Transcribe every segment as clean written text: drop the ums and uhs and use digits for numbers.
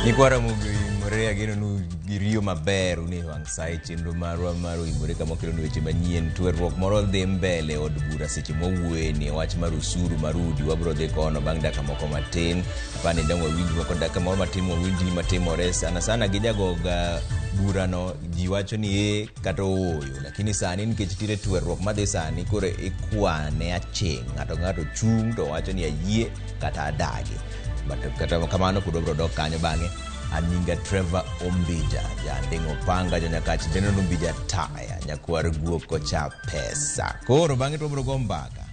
Nyikwa Ramogi oimore ageno nu giriyo maber un e wang' sa e chenro marwa mar oimore kama wakelonu weche manyien. Twerruok moro dhi mbele e od bura seche mwawuoye ni wach mar osuru mar udi wabiro dhi kono bang' dakika moko matin. Apani dang' wawinj moko dakika moro matin wawinj gima timore sana sana gi jagoga burano ji wacho ni ee kata ooyo lakini sani nikech nitiere twerruok madhi sani koro ikwane aching' ng'ato ng'ato chung' to wacho ni ayie kata adagi but kata kamano pod wabiro dok kanyo bang'e an nyinga Trevor Ombija janding' opanga jonyakach General Ombija taya nyakwar guok kocha pesa koro bang'e to wabiro go mbaka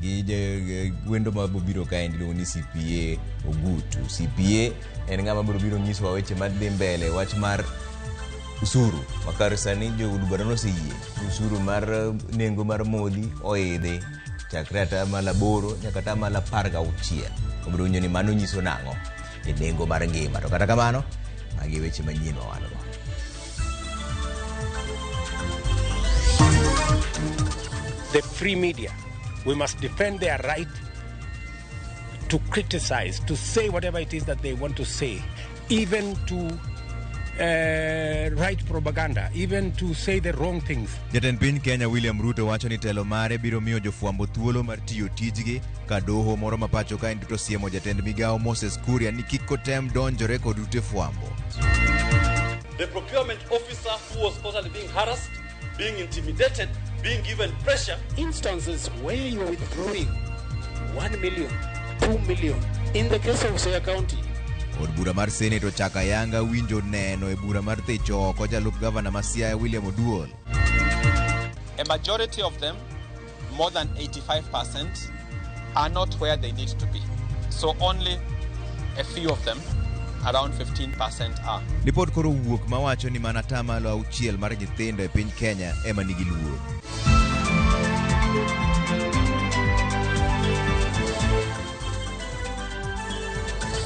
gi wendo ma biro kaendi iluongo ni CPA Ogutu. CPA en ng'ama biro biro nyisowa weche madhi mbele wach mar usuru ma kar sani jood bura noseyie ni usuru mar nengo mar modhi oidhi chakre atamalo 8 nyaka atamalo 16. Wabiro winjo ni mano nyiso nang'o e nengo mar ngima. To kata kamano, magi e weche manyien ma wan go. The free media, we must defend their right to criticize, to say whatever it is that they want to say, even to write propaganda, even to say the wrong things. Jatend piny Kenya William Ruto wacho ni telo mare biro miyo jofwambo thuolo mar tiyo tijgi ka doho moro ma pacho kaendi to siemo jatend migawo Moses Kuria ni kik otem donjore kod ute fwambo. The procurement officer who was constantly being harassed, being intimidated, being given pressure. Instances where you're withdrawing 1 million, 2 million. In the case of Siaya County, Od bura mar Senate ochako ayanga winjo neno e bura mar thicho oko jalup gavana ma Siaya William Oduol. A majority of them, more than 85%, are not where they need to be. So only a few of them, around 15%, are. Lipot koro owuok mawacho ni mana 6% mar nyithindo e piny Kenya ema nigi luoro.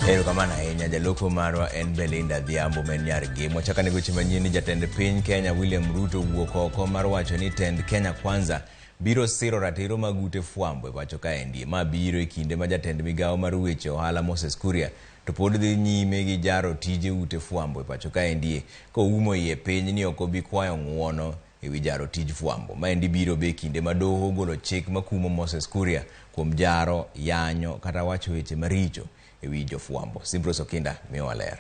Erokamano ahinya jaloko marwa en Belinda Adhiambo ma en nyar Gem. Wachako ane weche manyien ni jatend piny Kenya William Ruto owuok oko mar wacho ni tend Kenya Kwanza biro siro ratiro mag ute fwambo e pacho kaendi. Ma biro e kinde ma jatend migawo mar weche ohala Moses Kuria to pod dhi nyime gi jaro tije ute fwambo e pacho kaendi koumo iye piny ni ok obi kwayo ng'uono e wi jaro tij fwambo. Maendi biro be kinde ma doho ogolo chik makumo Moses Kuria kuom jaro, yanyo kata wacho weche maricho e wi jofwambo. Simprose Okinda miyowa ler.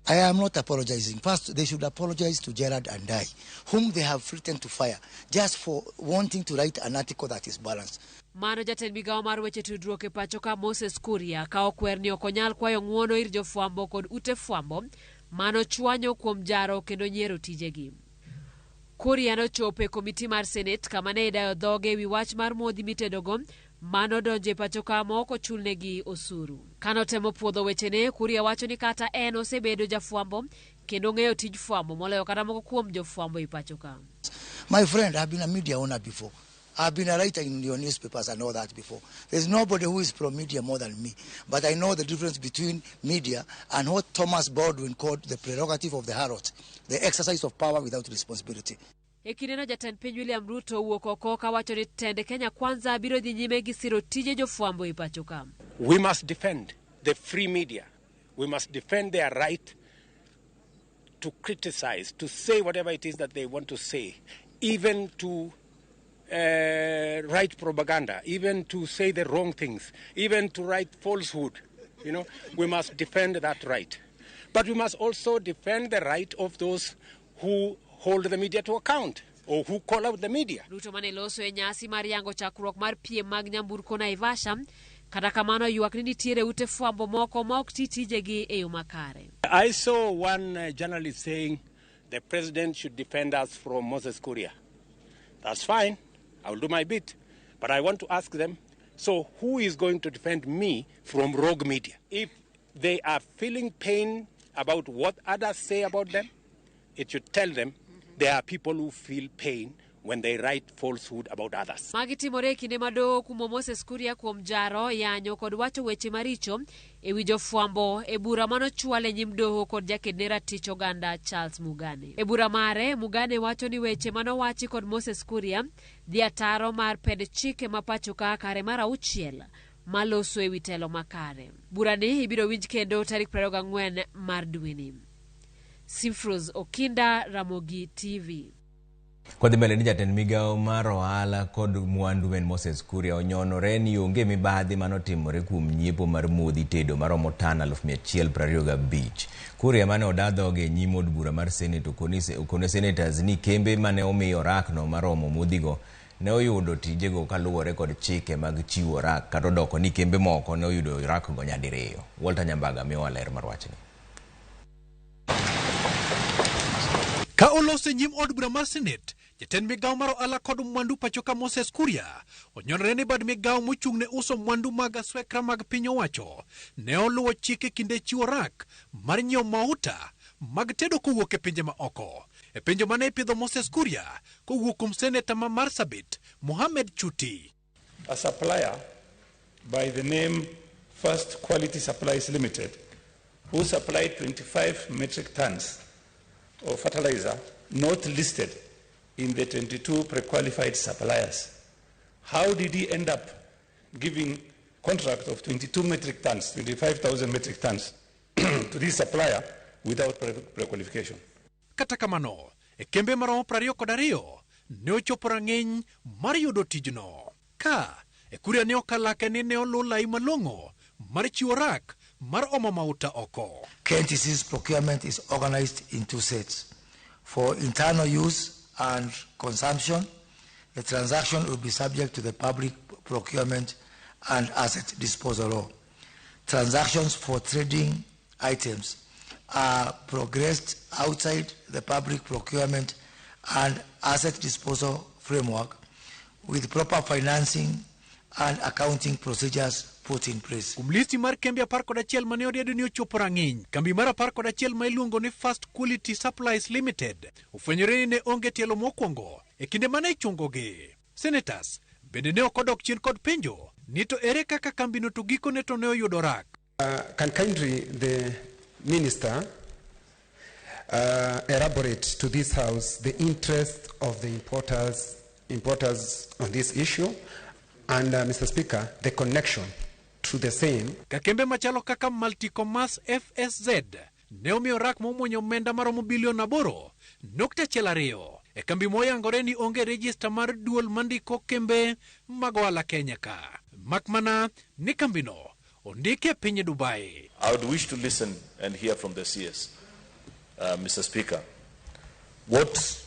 I am not apologizing. First, they should apologize to Gerard Andai, whom they have threatened to fire just for wanting to write an article that is balanced. Mano jatend migawo mar weche tudruok e pacho ka Moses Kuria ka okwer ni ok onyal kwayo ng'uono ir jofwambo kod ute fwambo mano chwanyo kuom jaro kendo nyiero tijegi. Kuria nochopo e komiti mar Senate kama ne idayo dhoge ewi wach mar modhi mitedogo mano donjo e pacho ka ma ok ochulnegi osuru. Kanotemo puodho wechene, Kuria wacho ni kata en osebedo jafwambo kendo ong'eyo tij fwambo moloyo kata moko kuom jofwambo e pacho ka. My friend, I've been a media owner before. I've been a writer in your newspapers and all that before. There's nobody who is pro-media more than me. But I know the difference between media and what Thomas Baldwin called the prerogative of the harlot, the exercise of power without responsibility. E kindeno jatend piny William Ruto owuok oko kawacho ni tend Kenya Kwanza biro dhi nyime gi siro tije jofwambo e pacho ka. We must defend the free media. We must defend their right to criticize, to say whatever it is that they want to say, even to write propaganda, even to say the wrong things, even to write falsehood. We must defend that right. But we must also defend the right of those who hold the media to account or who call out the media. Ruto mane loso e nyasi mar yango chakruok mar piem mag nyamburko Naivasha, kata kamano ywak ni nitiere ute fwambo moko ma ok ti tijegi e yo makare. I saw one journalist saying the president should defend us from Moses Kuria. That's fine. I will do my bit. But I want to ask them, so who is going to defend me from rogue media? If they are feeling pain about what others say about them, it should tell them there are people who feel pain when they write falsehood about others. Magi timore e kinde ma doho okumo Moses Kuria kuom jaro, yanyo kod wacho weche maricho e wi jofwambo e bura manochwal e nyim doho kod jakedne ratich oganda Charles Mugane. E bura mare, Mugane wacho ni weche manowachi kod Moses Kuria dhi ataro mar pend chike ma pacho ka kare mar 6 maloso ewi telo makare. Burani ibiro winj kendo tarik 24 mar dweni. Simfros Okinda, Ramogi TV. Kodhi mbele ni jatend migawo mar ohala kod mwandu en Moses Kuria onyonore ni onge mibadhi manotimore kuom nyiepo mar modhi tedo maromo tan 125. Kuria mane oda dhoge e nyim od bura mar Senate okone senators ni kembe mane omiyo rakno maromo modhigo ne oyudo tijego kaluwore kod chike mag chiwo rak kata odoko ni kembe moko ne oyudo rakgo nyadiriyo. Walter Nyambaga miyowa ler mar wachni. Ka oloso e nyim od bura mar Senate, jatend migawo mar ohala kod mwandu pacho ka Moses Kuria onyonore ni bad migawo mochung' ne uso mwandu mag aswekra mag piny owacho ne oluwo chike kinde chiwo rak mar nyiewo mauta mag tedo kowuok e pinje ma oko. E penjo mane ipidho Moses Kuria kowuok kuom seneta ma Marsabit Mohamed Chuti. A supplier by the name First Quality Supplies Limited, who supplied 25 metric tons of fertilizer not listed in the 22 pre-qualified suppliers. How did he end up giving contract of 22 metric tons, 25,000 metric tons to this supplier without pre-qualification? Kata kamano, e kembe maromo 22 ne ochopo rang'iny mar yudo tijno. Ka e Kuria ne okalake ni ne oluw lai malong'o mar chiwo rak mar omo mauta oko. KNTC's procurement is organized in two sets. For internal use and consumption, the transaction will be subject to the public procurement and asset disposal law. Transactions for trading items are progressed outside the public procurement and asset disposal framework with proper financing and accounting procedures put in place. Kuom listi mar kembe 11 mane oriedo ni ochopo rang'iny, kambi mar 11 ma iluongo ni First Quality Supplies Limited ofwenyore ni ne onge tielo mokwongo e kinde mane ichungogi. Senators bende ne ok odok chien kod penjo ni to ere kaka kambino to gikone to ne oyudo rak. Can kindly the minister elaborate to this house the interest of the importers on this issue and Mr. Speaker, the connection to the same. Ka kembe machalo kaka Multicommerce FSZ ne omiyo rak momuonyo omenda maromo bilion 8.12 e kambi moyangore ni onge rejista mar duol mandiko kembe mag ohala Kenya ka. Makmana ni kambino ondike e piny Dubai. I would wish to listen and hear from the CS, Mr. Speaker. What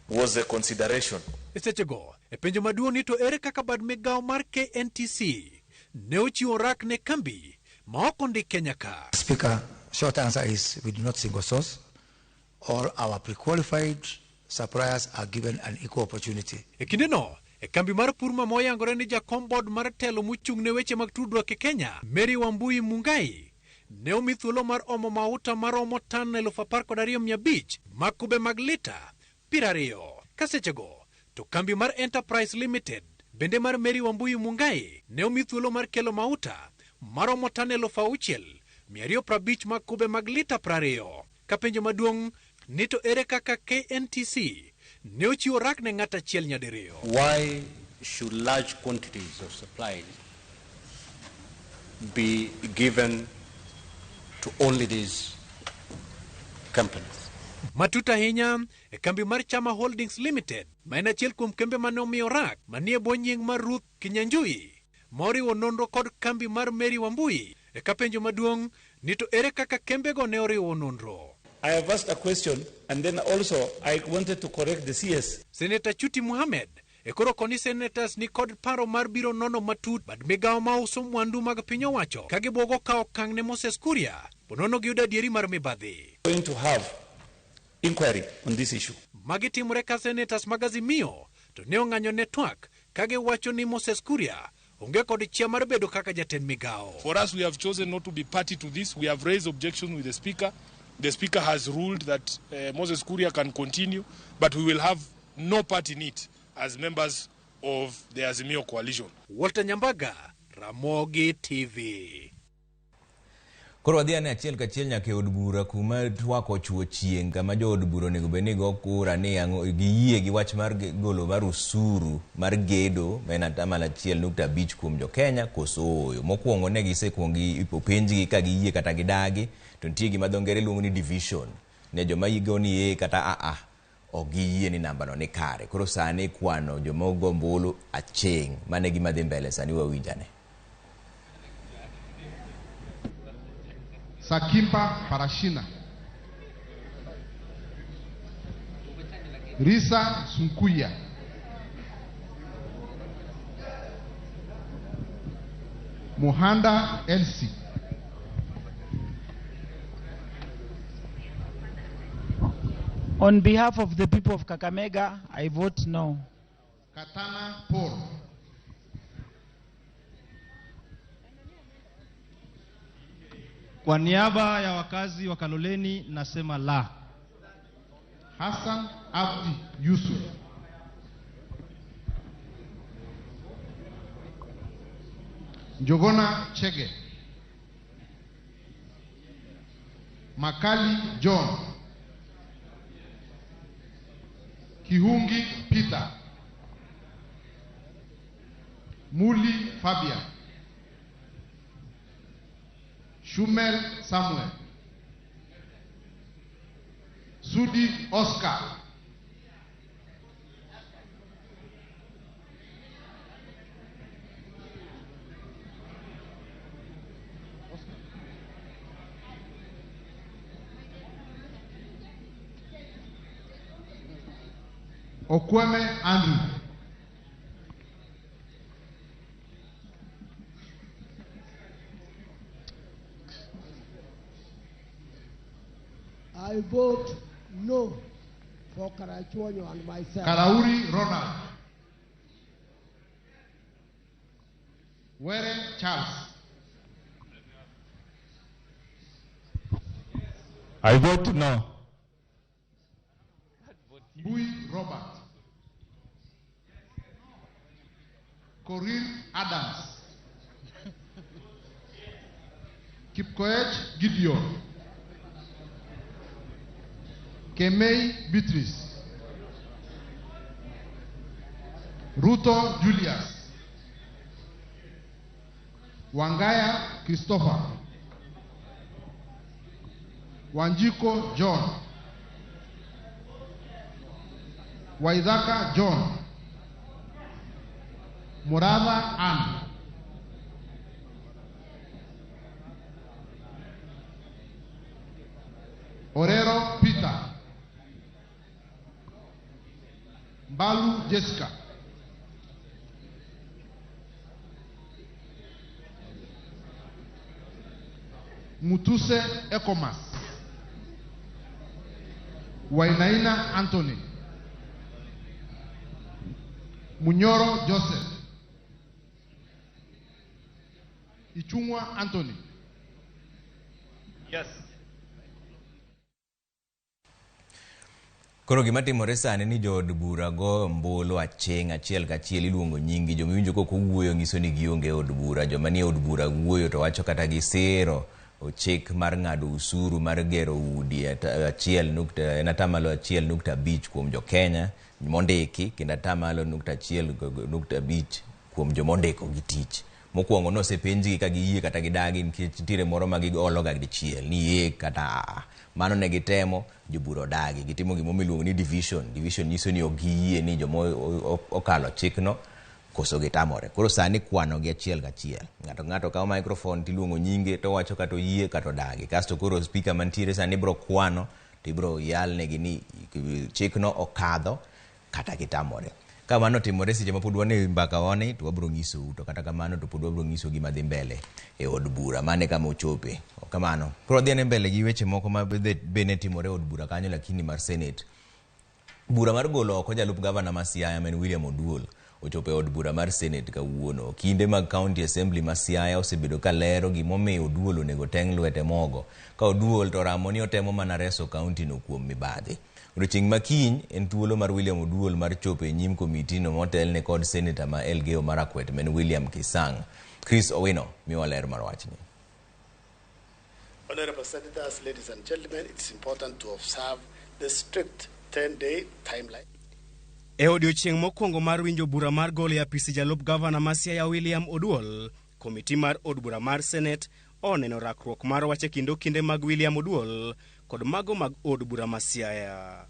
was the consideration? E sechego, e penjo maduong' ni to ere kaka bad migawo mar KNTC ne ochiwo rak ne kambi ma ok ondik Kenya ka. Speaker, short answer is we do not single source. All our pre-qualified suppliers are given an equal opportunity. E kindeno, e kambi mar Purma moyangore ni jakom board mar telo mochung' ne weche mag tudruok e Kenya, Mary Wambui Mungai, ne omi thuolo mar omo mauta maromo tan 12,500 mag kube mag lita 20. Ka sechego, to kambi mar Enterprise Limited bende mar Mary Wambui Mungai ne omi thuolo mar kelo mauta maromo tan 6,250 mag kube mag lita 20. Ka penjo maduong' ni to ere kaka KNTC ne ochiwo rak ne ng'at achiel nyadiriyo. Why should large quantities of supplies be given to only these companies? Matut ahinya e kambi mar Chama Holdings Limited ma en achiel kuom kembe mane omiyo rak manie bwo nying mar Ruth Kinyanjui ma oriwo nonro kod kambi mar Mary Wambui. E ka penjo maduong' ni to ere kaka kembego ne oriwo nonro. I have asked a question and then also I wanted to correct the CS. Senator Chuti Mohamed e koro koni senators ni kod paro mar biro nono matut bad migawo ma uso mwandu mag piny owacho ka gibuogo kawo okang' ne Moses Kuria ponono giyudo adieri mar mibadhi. Going to have inquiry on this issue. Magi timore ka senators mag Azimio to ne ong'anyo ne twak ka giwacho ni Moses Kuria onge kod chia mar bedo kaka jatend migawo. For us, we have chosen not to be party to this. We have raised objections with the Speaker. The Speaker has ruled that Moses Kuria can continue, but we will have no part in it as members of the Azimio coalition. Walter Nyambaga, Ramogi TV. Koro wadhi ane achiel kachiel nyaka e od bura kuma twak ochuo chieng' kama jood bura onego bed ni go kura ni ang'o giyie gi wach mar golo mar osuru mar gedo ma en atamalo 1.5 kuom jo Kenya koso ooyo. Mokwongo ne gisekuong openjgi ka giyie kata gidagi to nitie gima dho ngere luongo ni division ne joma go ni ee kata aa ok giyie ni nambano ni kare. Koro sani kwano joma ogo ombulu aching' mano e gima dhi mbele sani wawinjane. Sakimba Parashina. Risa Sunkuya. Muhanda Elsie. On behalf of the people of Kakamega, I vote no. Katana Paul. Kwa niaba ya wakazi wa Kaloleni nasema la. Hassan Abdi Yusuf. Njogona Chege. Makali John. Kihungi Peter. Muli Fabian. Shumel Samuel. Sudi Oscar. Okweme Andrew. I vote no for Karachuonyo and myself. Karauri Ronald. Were Charles. I vote no. Bui Robert. Korir Adams. Kipkoech Gideon. Kemei Beatrice. Ruto Julius. Wangaya Christopher. Wanjiko John. Waithaka John. Muratha Ann. Orero Peter. Mbalu Jessica. Mutuse Ekomas. Wainaina Anthony. Munyoro Joseph. Ichungwa Anthony. Yes. Koro gima timore sani ni jood bura go ombulu aching' achiel kachiel iluongo nyingi joma iwinjo kok owuoyo nyiso ni gionge e od bura joma nie od bura wuoyo to wacho kata gisiro chik mar ng'ado usuru mar gero udi en atamalo 1.5 kuom jo Kenya mondiki kendo atamalo 1.5 kuom joma ondiko gi tich. Mokwongo nosepenjgi ka giyie kata gidagi nikech nitiere moro ma gigologa dichiel ni yie kata aa. Mano ne gitemo, jobura odagi. Gitimo gima iluongo ni division. Division nyiso ni ok giyie ni joma okalo chikno koso gitamore. Koro sani kwano gi achiel kachiel. Ng'ato ng'ato kawo microphone tiluongo nyinge to owacho kata oyie kata odagi. Kasto koro speaker mantiere sani biro kwano to ibiro yalnegi ni chikno okadho kata gitamore. Ka mano otimore seche ma pod wan e mbaka wani to wabiro nyisou to kata kamano to pod wabiro nyisou gima dhi mbele e od bura mane kama ochope. Kamano. Koro wadhi ane mbele gi weche moko ma bende timore e od bura kanyo lakini mar Senate. Bura mar golo oko jalup gavana ma Siaya ma en William Oduol ochopo e od bura mar Senate kawuono. Kinde mag County Assembly ma Siaya osebedo ka lero gimomiyo Oduol onego teng' lwete mogo. Ka Oduol to oramo ni otemo mana reso kaunti no kuom mibadhi. Odiochieng' ma kiny en thuolo mar William Oduol mar chopo e nyim komitino motelne kod seneta ma Elgeyo Marakwet ma en William Kisang. Chris Owino miwa ler mar wachni. Honorable Senators, ladies and gentlemen, it's important to observe the strict 10-day timeline. E odiechieng' mokwongo mar winjo bura mar golo e apisi jalup gavana ma Siaya William Oduol, komiti mar od bura mar Senet oneno rakruok mar wach e kind okinde mag William Oduol kod mago mag od bura ma Siaya.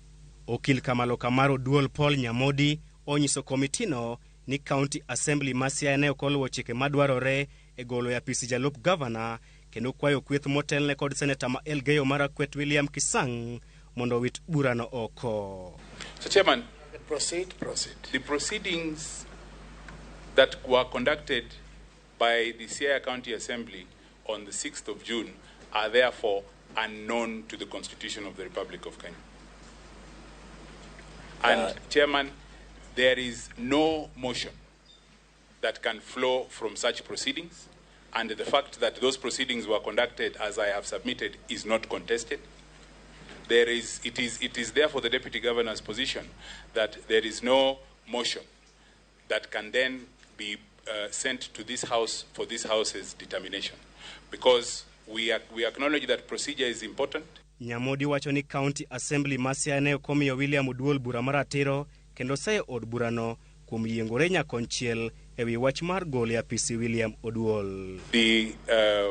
Okil kamaloka mar Oduol Paul Nyamodi onyiso komitino ni County Assembly ma Siaya ne ok oluwo chike madwarore e golo e apisi jalup gavana kendo kwayo kweth motelne kod seneta ma Elgeyo Marakwet William Kisang mondo owit burano oko. So, Chairman, proceed. The proceedings that were conducted by the Siaya County Assembly on the 6th of June are therefore unknown to the Constitution of the Republic of Kenya. And, Chairman, there is no motion that can flow from such proceedings, and the fact that those proceedings were conducted as I have submitted is not contested. It is therefore the Deputy Governor's position that there is no motion that can then be sent to this House for this House's determination, because we acknowledge that procedure is important. Nyamodi wacho ni County Assembly ma Siaya ne ok omiyo William Oduol bura maratiro kendo seyo od burano kuom yiengore nyakonchiel e wi wach mar golo e apisi William Oduol. The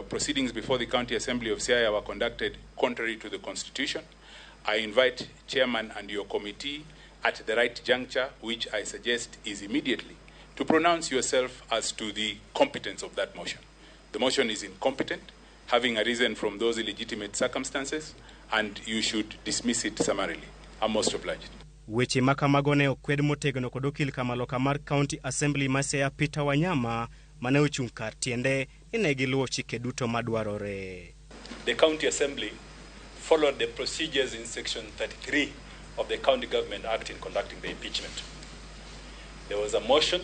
proceedings before the County Assembly of Siaya were conducted contrary to the Constitution. I invite Chairman and your committee at the right juncture, which I suggest is immediately, to pronounce yourself as to the competence of that motion. The motion is incompetent, having arisen from those illegitimate circumstances, and you should dismiss it summarily. I'm most obliged. Weche makamago ne okwed motegno kod okil kamaloka mar County Assembly ma Siaya Peter Wanyama mane ochung' kar tiende ni ne giluwo chike duto madwarore. The County Assembly followed the procedures in Section 33 of the County Government Act in conducting the impeachment. There was a motion.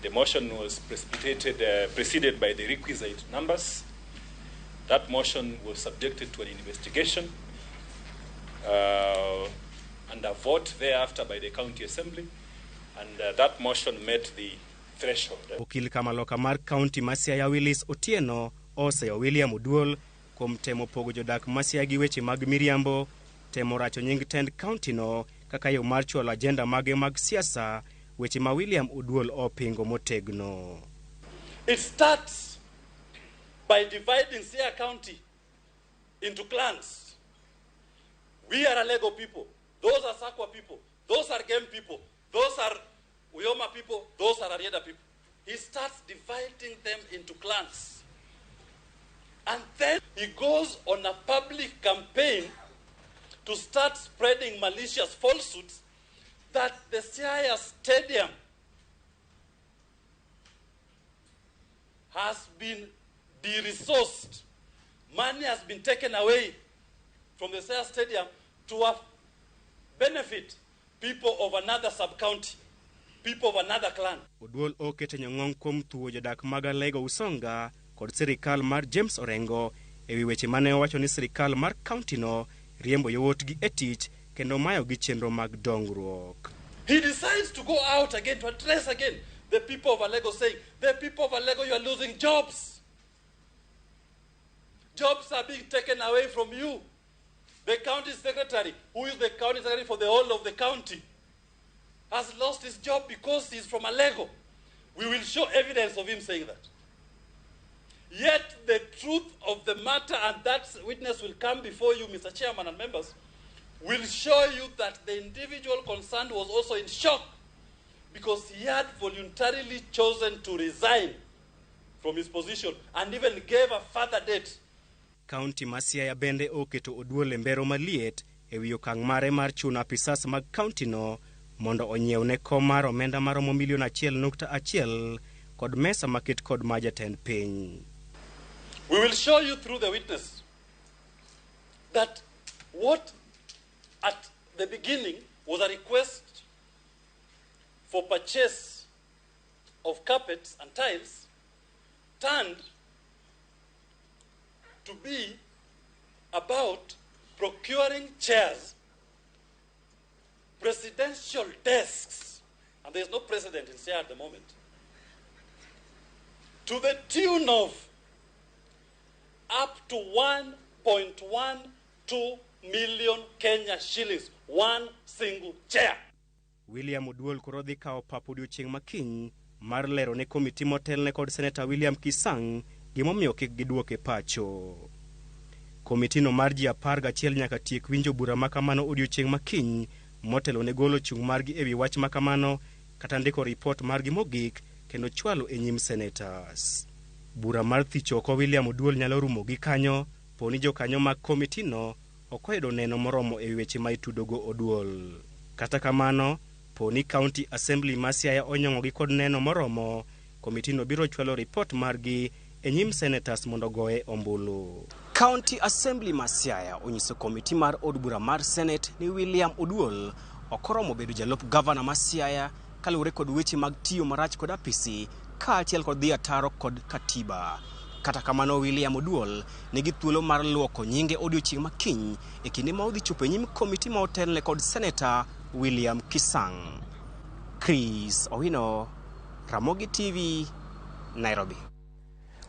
The motion was preceded by the requisite numbers. That motion was subjected to an investigation and a vote thereafter by the County Assembly, and that motion met the threshold. Okil kamaloka mar County ma Siaya Willis Otieno oseyo William Oduol kuom temo pogo jodak ma Siaya gi weche mag miriambo, temo racho nying tend county no kaka yo mar chwalo agenda mage mag siasa, weche ma William Oduol opingo motegno. It starts by dividing Siaya County into clans. We are Alego people. Those are Sakwa people. Those are Gem people. Those are Uyoma people. Those are Arieda people. He starts dividing them into clans. And then he goes on a public campaign to start spreading malicious falsehoods that the Siaya Stadium has been de-resourced. Money has been taken away from the Siaya Stadium to benefit people of another sub-county, people of another clan. Oduol okete nyong'ong kuom thuwo jodak mag Alego Usonga kod sirikal mar James Orengo ewi weche mane owacho ni sirikal mar county no riembo yowuotgi e tich kendo mayogi chenro mag dongruok. He decides to go out again to address again the people of Alego, saying, the people of Alego, you are losing jobs. Jobs are being taken away from you. The county secretary, who is the county secretary for the whole of the county, has lost his job because he's from Alego. We will show evidence of him saying that. Yet the truth of the matter, and that witness will come before you, Mr. Chairman and members, will show you that the individual concerned was also in shock because he had voluntarily chosen to resign from his position and even gave a further date. County ma Siaya bende oketo Oduol e mbero maliet ewi okang' mare mar chuno apisas mag county no mondo onyiewne kom mar omenda maromo milion 1.1 kod mesa maket kod ma jatend piny. We will show you through the witness that what at the beginning was a request for purchase of carpets and tiles turned to be about procuring chairs, presidential desks, and there is no president in Siaya at the moment, to the tune of up to 1.12 million Kenya shillings, one single chair. William Oduol koro dhi kawo pap odiochieng' ma kiny mar lero ne komiti motelne kod Seneta William Kisang gimomiyo kik giduoke pacho. Komitino mar ji 11 nyaka tiek winjo bura ma kamano odiochieng' ma kiny motelo ne golo chung' margi ewi wach ma kamano kata ndiko ripot margi mogik kendo chwalo e nyim senators. Bura mar thicho oko William Oduol nyalo rumo gi kanyo poni jokanyo mag komitino ok oyudo neno moromo ewi weche ma itudogo Oduol. Kata kamano, poni County Assembly ma Siaya onyong'ogi kod neno moromo, komitino biro chwalo ripot margi e nyim senators mondo goye ombulu. County Assembly ma Siaya onyiso komiti mar od bura mar Senate ni William Oduol ok oromo bedo jalup gavana ma Siaya kaluwore kod weche mag tiyo marach kod apisi kaachiel kod dhi ataro kod katiba. Kata kamano, William Oduol nigi thuolo mar luoko nyinge odiochieng' ma kiny e kinde ma odhi chopo e nyim komiti ma otelne kod Seneta William Kisang. Chris Owino, Ramogi TV, Nairobi.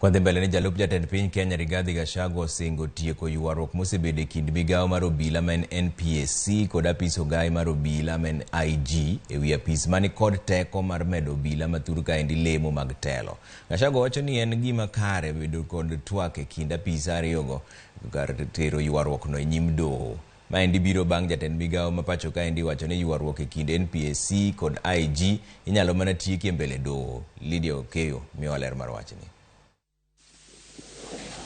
Kwadhi mbele ni jalup jatend piny Kenya Rigathi Gachagua osingo tieko ywaruok mosebedo e kind migawo mar obila ma en NPSC kod apis ogai mar obila ma en IG ewi apis mani kod teko mar medo obila ma thur kaendi lemo mag telo. Gachagua wacho ni en gima kare bedo kod twak e kind apise ariyogo kar tero ywaruok no e nyim doho. Maendi biro bang' jatend migawo ma pacho kaendi wacho ni ywaruok e kind NPSC kod IG inyalo mana tieki e mbele doho. Lydia Okeyo miyowa ler mar wachni.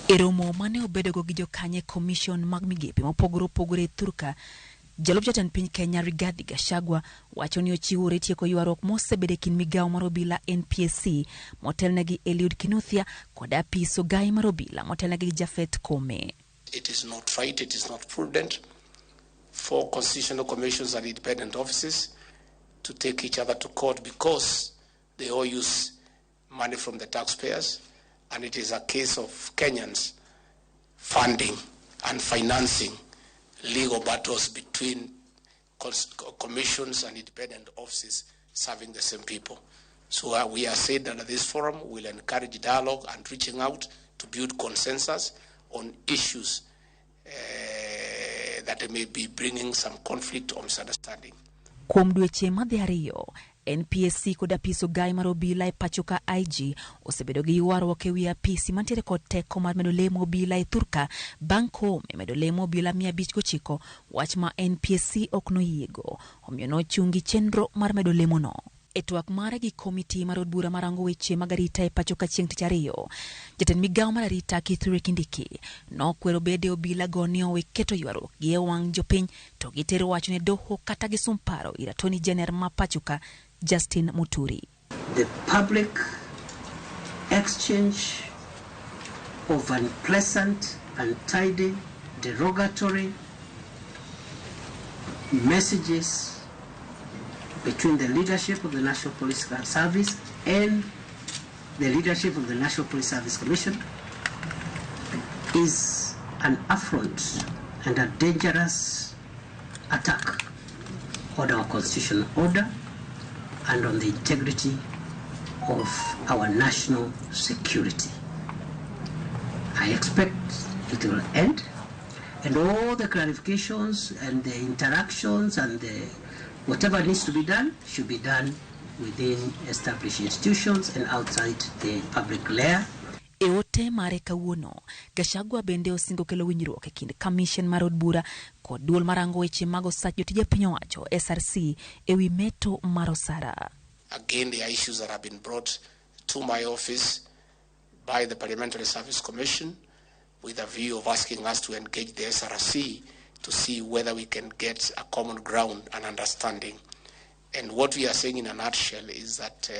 E romo mane obedogo gi jokanyo e komishon mag migepe mopogore opogore e thurka, jalup jatend piny Kenya Rigathi Gachagua wacho ni ochiwore tieko ywaruok mosebedo e kind migawo mar obila NPSC motelne gi Eliud Kinuthia kod apis ogai mar obila motelne gi Japhet Koome. It is not right, it is not prudent for constitutional commissions and independent offices to take each other to court because they all use money from the taxpayers, and it is a case of Kenyans funding and financing legal battles between commissions and independent offices serving the same people. So we are saying that at this forum we'll encourage dialogue and reaching out to build consensus on issues that may be bringing some conflict or misunderstanding. Kuom dweche madhi ariyo, NPSC kod apis ogai mar obila e pacho ka IG osebedo gi ywaruok ewi apisi mantiere kod teko mar medo lemo obila e thurka bang' Koome medo lemo obila 509, wach ma NPSC ok noyiego, omiyo nochungi chenro mar medo lemono. E twak mare gi komiti mar od bura marango weche mag arita e pacho ka chieng' tich ariyo, jatend migawo mar arita Kithure Kindiki nokwero bede obila go ni owe keto ywaruok gi e wang' jopiny to gitero wach ne doho kata gisum paro ir Attorney General ma pacho ka Justin Muturi. The public exchange of unpleasant, untidy, derogatory messages between the leadership of the National Police Service and the leadership of the National Police Service Commission is an affront and a dangerous attack on our constitutional order and on the integrity of our national security. I expect it will end, and all the clarifications and the interactions and the whatever needs to be done should be done within established institutions and outside the public glare. E ote mare kawuono, Gachagua bende osingo kelo winjruok e kind kamishen mar od bura kod duol marango weche mag osach jotije piny owacho SRC ewi meto mar osara. Again, there are issues that have been brought to my office by the Parliamentary Service Commission with a view of asking us to engage the SRC to see whether we can get a common ground and understanding. And what we are saying in a nutshell is that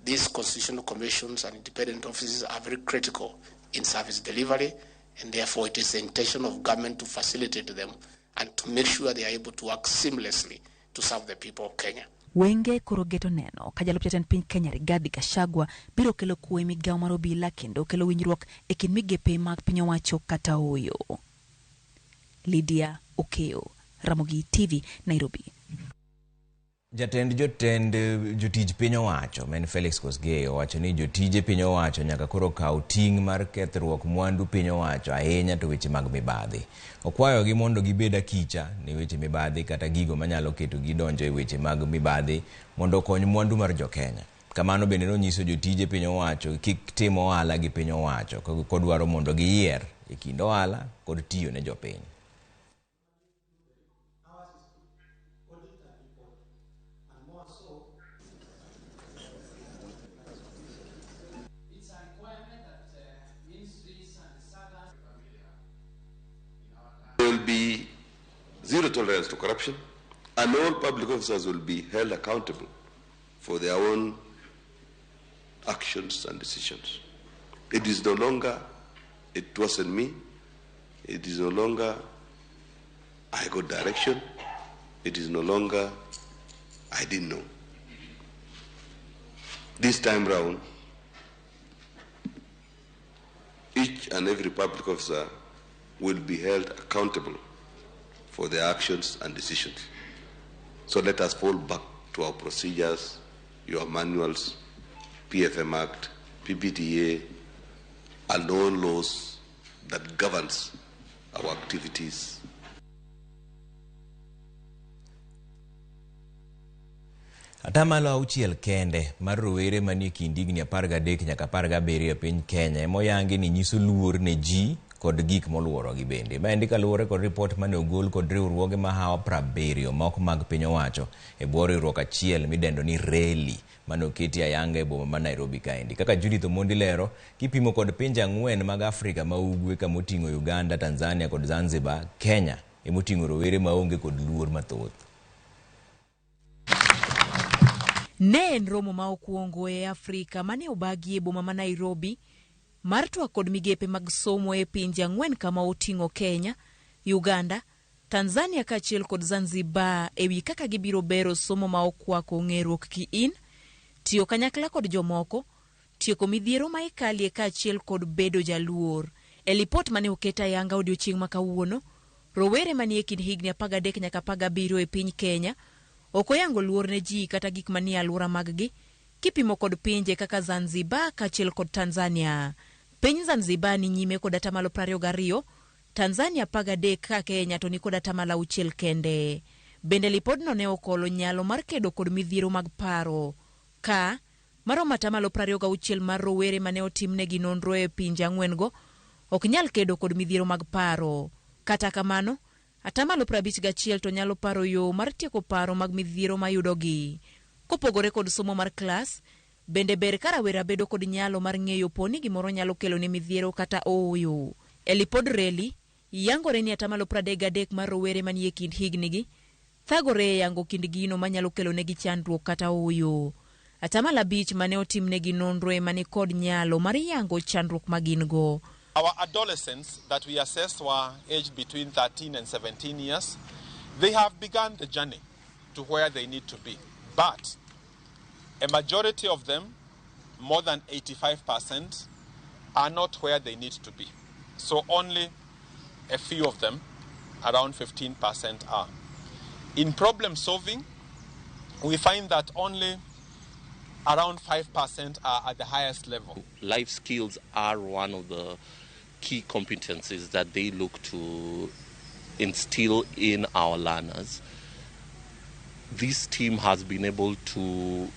these constitutional commissions and independent offices are very critical in service delivery, and therefore it is the intention of government to facilitate them and to make sure they are able to work seamlessly to serve the people of Kenya. Wenge koro geto neno ka jalup jatend piny Kenya Rigathi Gachagua biro kelo kwe e migawo mar obila kendo kelo winjruok e kind migepe mag piny owacho kata ooyo. Lydia Okeyo, Ramogi TV, Nairobi. Jatend jotend jotij piny owacho ma en Felix Kosgei owacho ni jotije piny owacho nyaka koro kaw ting' mar kethruok mwandu piny owacho ahinya to weche mag mibadhi. Okwayogi mondo gibed akicha ne weche mibadhi kata gigo manyalo ketogi donjo e weche mag mibadhi mondo okony mwandu mar jokenya. Kamano bende nonyiso jotije piny owacho kik tim ohala gi piny owacho kodwaro mondo giyier e kind ohala kod tiyo ne jopiny. There will be zero tolerance to corruption, and all public officers will be held accountable for their own actions and decisions. It is no longer, it wasn't me, it is no longer, I got direction, it is no longer, I didn't know. This time round, each and every public officer will be held accountable for their actions and decisions. So let us fall back to our procedures, your manuals, PFM Act, PPTA, and all laws that governs our activities. Atamalo 6 kende mar rowere manie kind higni 13 nyaka 17 e piny Kenya emoyangi ni nyiso luor ne ji kod gik moluorogi bende. Maendi kaluwore kod ripot mane ogol kod riwruoge mahawo 70 moko mag piny owacho e bwo riwruok achiel midendo ni RELI mane oketi ayanga e boma ma Nairobi kaendi. Kaka Judith Omondi lero, kipimo kod pinje 4 mag Afrika ma ugwe kamoting'o Uganda, Tanzania kod Zanzibar, Kenya emoting'o rowere maonge kod luor mathoth. Ne en romo ma okwongo e Afrika mane obagi e boma ma Nairobi mar twak kod migepe mag somo e pinje 4 kama oting'o Kenya, Uganda, Tanzania kaachiel kod Zanzibar ewi kaka gibiro bero somo ma okwako ng'eruok kiin, tiyo kanyakla kod jomoko, tieko midhiero ma ikalie kaachiel kod bedo jaluor. E lipot mane oket ayanga odiochieng' ma kawuono, rowere manie kind higni 13 nyaka 17 e piny Kenya ok oyango luor ne ji kata gik manie alwora maggi kipimo kod pinje kaka Zanzibar kaachiel kod Tanzania. Piny Zanzibar ni nyime kod atamalo 22, Tanzania 13 ka Kenya to ni kod atamalo 6 kende. Bende lipodno ne okolo nyalo mar kedo kod midhiero mag paro ka maromo atamalo 26 mar rowere mane otimnegi nonro e pinje 4 go ok nyal kedo kod midhiero mag paro. Kata kamano, atamalo 51 to nyalo paro yo mar tieko paro mag midhiero mayudogi. Kopogore kod somo mar klas, bende ber ka rawera bedo kod nyalo mar ng'eyo poni gimoro nyalo kelo ne midhiero kata ooyo. E lipod RELI, yangore ni atamalo 33 mar rowere manie kind hignigi thagore e yango kind gino manyalo kelo negi chandruok kata ooyo. Atamalo 5 mane otimnegi nonro ema ni kod nyalo mar yango chandruok ma gin go. Our adolescents that we assessed were aged between 13 and 17 years. They have begun the journey to where they need to be. But a majority of them, more than 85%, are not where they need to be. So only a few of them, around 15%, are. In problem solving, we find that only around 5% are at the highest level. Life skills are one of the key competencies that they look to instill in our learners. This team has been able to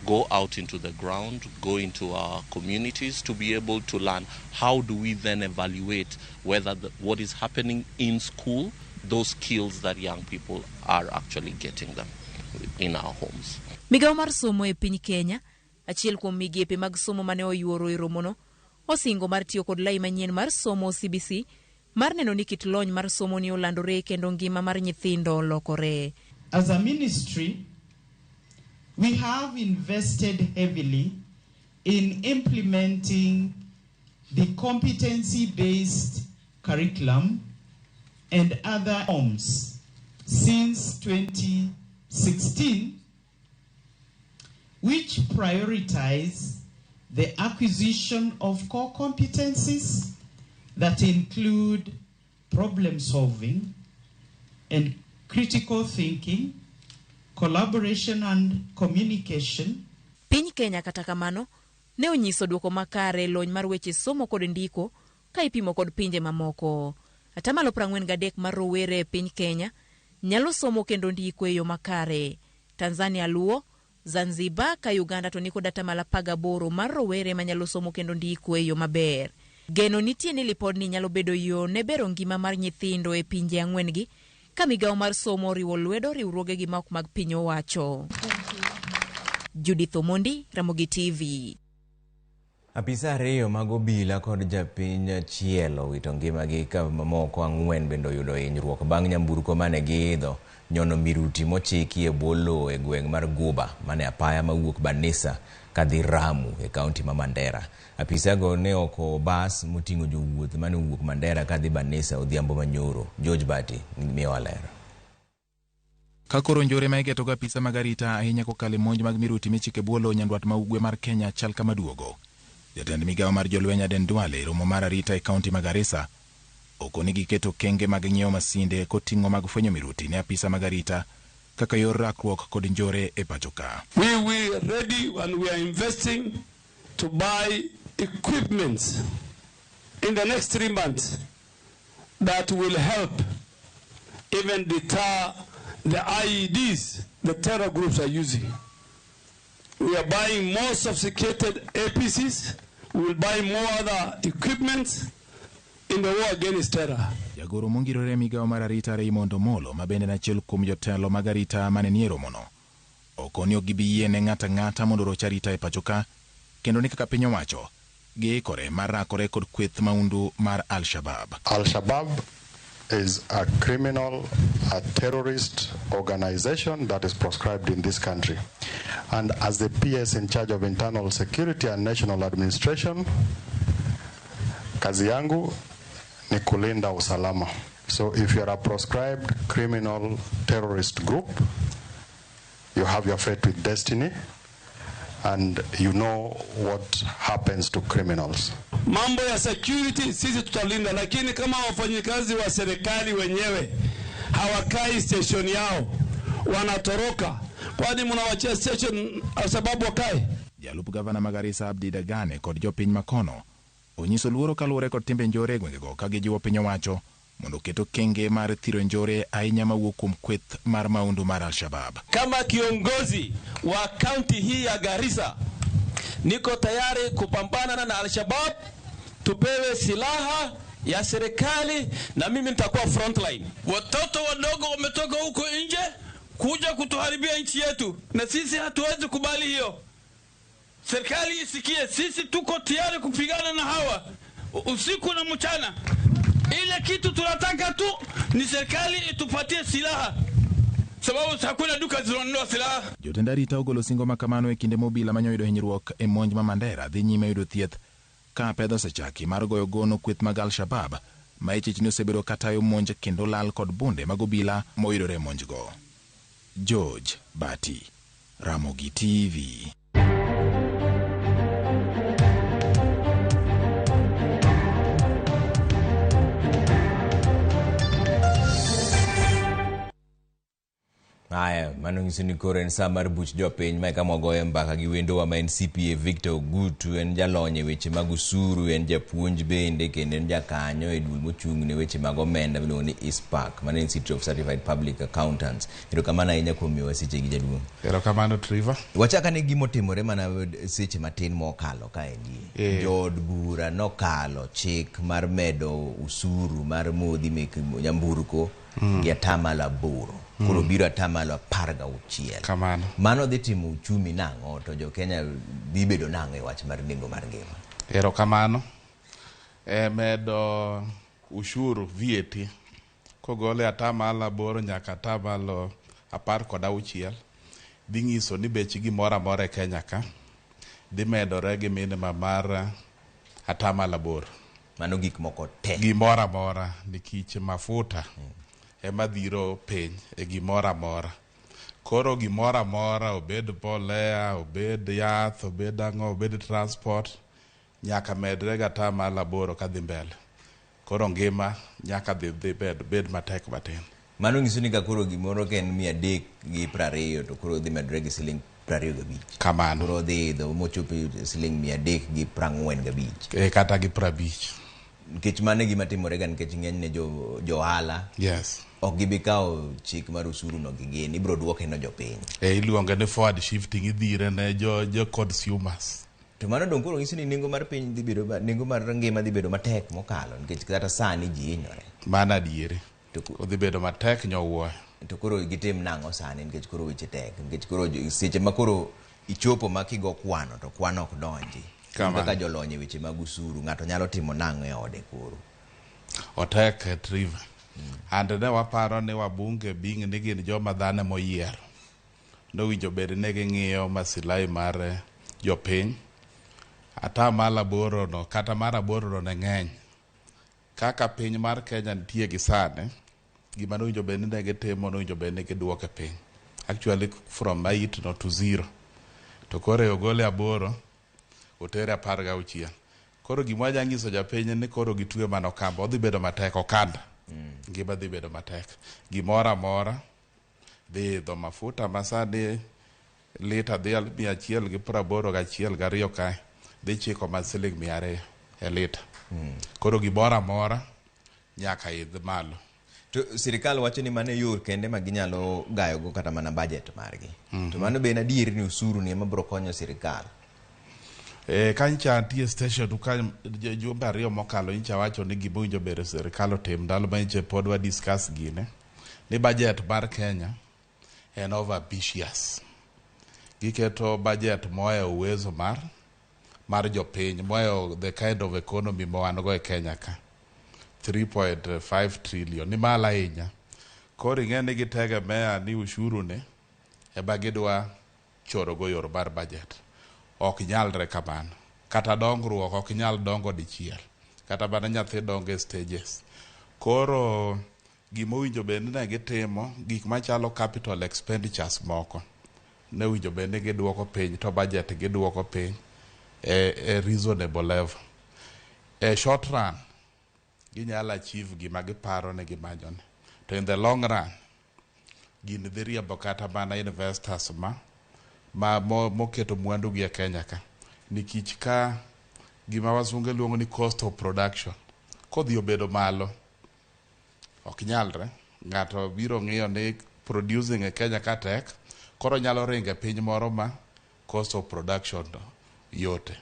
go out into the ground, go into our communities to be able to learn how do we then evaluate whether what is happening in school, those skills that young people are actually getting them in our homes. Migawo mar somo e piny Kenya, achiel kuom migepe mag somo mane oyuoro e romono, osingo mar tiyo kod lai manyien mar somo CBC mar neno ni kit lony mar somo ni olandore kendo ngima mar nyithindo olokore. As a ministry, we have invested heavily in implementing the competency-based curriculum and other forms since 2016, which prioritize the acquisition of core competencies that include problem solving and critical thinking, collaboration and communication. Piny Kenya kata kamano ne onyiso duoko makare e lony mar weche somo kod ndiko ka ipimo kod pinje mamoko. Atamalo 43 mar rowere e piny Kenya nyalo somo kendo ndiko e yo makare. Tanzania luwo, Zanzibar ka Uganda to nikod atamalo 18 mar rowere manyalo somo kendo ndiko e yo maber. Geno nitie ni lipodni nyalo bedo yo ne bero ngima mar nyithindo e pinje ang'wen-gi ka migawo mar somo oriwo lwedo riwruogegi ma ok mag piny owacho. Judith Omondi, Ramogi TV. Apisa ariyo mag obila kod japiny achiel owito ngimagi ka mamoko 4 bende oyudo hinyruok bang' nyamburko mane giidho nyono miruti mochiki e bwo lowo e gweng' mar Guba mane apaya mawuok Banisa kadhi Ramu e kaunti ma Mandera. Apisago ne okowo bas moting'o jowuoth mane owuok Mandera kadhi Banisa odhiambo manyoro. George Bati miyowa ler. Ka koro njore ma igetogo apisa mag arita ahinya kokalo e monj mag miruti michiko e bwo lowo nyandwat ma ugwe mar Kenya chal kama duogo. Jatend migawo mar jolweny Aden Duale e romo mar arita e kaunti ma Garissa okoni giketo okenge mag ng'iewo masinde koting'o mag fwenyo miruti ne apisa mag arita kaka yor rakruok kod njore e pacho ka. We were ready and we are investing to buy equipment in the next 3 months that will help even deter the IEDs the terror groups are using. We are buying more sophisticated APCs. We will buy more other equipment in the war against terror. Jagoro mongirore migawo mar arita Raymond Omolo, ma bende en achiel kuom jotelo mag arita mane nie romono, okoni ok gibi yie ne ng'ato ang'ata mondo oroch arita e pacho ka, kendo ni kaka piny owacho, giikore mar rakore kod kweth maundu mar Al-Shabaab. Al-Shabaab is a criminal, a terrorist organization that is proscribed in this country. And as the PS in charge of internal security and national administration, kazi yangu ni kulinda usalama. So if you are a proscribed criminal terrorist group, you have your fate with destiny, and you know what happens to criminals. Mambo ya security sisi tutalinda, lakini kama wafanyikazi wa serikali wenyewe hawakai station yao, wanatoroka, kwani mnawachia station kwa sababu wakae? Jalup gavana ma Garissa Abdi Dagane kod jopiny makono onyiso luoro kaluwore kod timbe njore e gwengego ka gijiwo piny owacho mondo oket okenge mar thiro njore ahinya mawuok kuom kweth mar maundu mar Al-Shabaab. Kama kiongozi wa kaunti hii ya Garissa, niko tayari kupambana na Al-Shabaab, tupewe silaha ya serikali na mimi nitakuwa frontline. Watoto wadogo wametoka huko nje kuja kutuharibia nchi yetu, na sisi hatuwezi kubali hiyo. Serikali isikie, sisi tuko tayari kupigana na hawa usiku na mchana. Ile kitu tunataka tu ni serikali itupatie silaha, sababu hakuna duka zinanunua silaha. Jotend arita ogolo singo ma kamano e kinde ma obila manyo yudo hinyruok e monj ma Mandera dhi nyime yudo thieth ka pedho osechaki mar goyo gono kweth mag Al-Shabaab ma ichich ni osebedo katayo monj kendo lal kod bunde mag obila moyudore e monjgo. George Bati, Ramogi TV. Haya, mano nyiso ni koro en sa mar buch jopiny ma kama wagoye mbaka gi wendowa ma en CPA Victor Ogutu, en jalony e weche mag osuru, en japuonj bende kendo en jakanyo e duol mochung' ne weche mag omenda miluongo ni ICPAK, mano Institute of Certified Public Accountants. Erokamano ahinya kuom miyowa sechegi jaduong'. Erokamano Trevor. Wachak ane gima otimore mana seche matin mokalo kaendi. Jood bura nokalo chik mar medo usuru mar modhi mek nyamburko gi atamalo 8. Koro biro atamalo 16. Kamano. Mano dhi timo uchumi nang'o to jo Kenya dhi bedo nang'o e wach mar nengo mar ngima? Erokamano. Medo ushuru VAT kogole atamalo 8 nyaka atamalo 16 dhi nyiso ni bech gimoro amora e Kenya ka dhi medore gi minimum mar atamalo 8. Mano gik moko te. Gimoro amora nikech mafuta ema dhiro piny e gimoro amora. Koro gimoro amora, obed mbolea, obed yath, obed ang'o, obed transport, nyaka medre gi atamalo 8 kadhi mbele. Koro ngima nyaka dhi bed matek matin. Mano nyiso ni ka koro gimoro ka en 320 to koro dhi medore gi siling 25. Kamano. Koro dhi idho mochop e siling 345. E, kata gi 50. Nikech mano e gima timore ga nikech ng'enyne jo ohala Yes. ok gibi kawo chik mar osuru no gi gin, ibiro duoke no jopiny. E, iluonge ni forward shifting, idhire ne jo consumers. To mano dong koro nyiso ni nengo mar piny dhi bedo, nengo mar ngima dhi bedo matek mokalo nikech kata sani ji hinyore. Mano adieri. Odhi bedo matek nyowuoyo. To koro gitim nang'o sani nikech koro weche tek, nikech koro seche ma koro ichopo ma kigo kwano to kwano ok donji. Kamano. Kaka jolony e weche mag usuru, ng'ato nyalo timo nang'o e ode koro? Otek e Trevor. And ne waparo ni wabunge being ni gin joma dhano moyiero. Nowinjo bed ni ging'iyo masilahi mar jopiny. Atamalo 8 no kata mar 8 no ne ng'eny. Kaka piny mar Kenya nitie gi sani, gima nowinjo bed ni ne gitimo nowinjo bed ni giduoke piny. Actually from 8 no to 0. To koro ogole 8, otere 16. Koro gima wanya nyiso japiny ni koro gitwe mana okamba, odhi bedo matek okanda. Ngima dhi bedo matek. Gimoro amora dhi idho mafuta ma sani lita dhi 181 2 kae dhi chiko ma siling 200 e lita. Koro gimoro amora nyaka idh malo. To sirikal wacho ni mano e yor kende ma ginyalo gayogo kata mana budget margi. To mano be en adier ni osuru ni ema biro konyo sirikal? E, ka nyicha nitie station ka jumbe 2 mokalo nyicha wacho ni gima owinjo bed sirikal otim ndalo ma nyicha pod wa discuss gine ni budget mar Kenya en over ambitious. Giketo budget mohewo uwezo mar jopiny, mohewo the kind of economy ma wan go e Kenya ka. 3.5 trillion ni malo ahinya. Koro ing'e ni gitegemea ni ushuru ni ema gidwa choro go yor mar budget. Ok nyalre kamano. Kata dongruok ok nyal dongo dichiel. Kata mana nyathi dongo e stages. Koro gima owinjo bed ni ne gitimo, gik machalo capital expenditures moko, ne owinjo bed ni giduoko piny to budget giduoko piny e reasonable level. E short run, ginyalo achieve gima giparo ni gimanyone. To in the long run, gini dhi riembo kata mana investors ma moketo mwandu gi e Kenya ka. Nikech ka gima wasunge luongo ni cost of production kodhi obedo malo, ok nyalre. Ng'ato biro ng'iyo ni producing e Kenya ka tek, koro nyalo ringo e piny moro ma cost of production yote.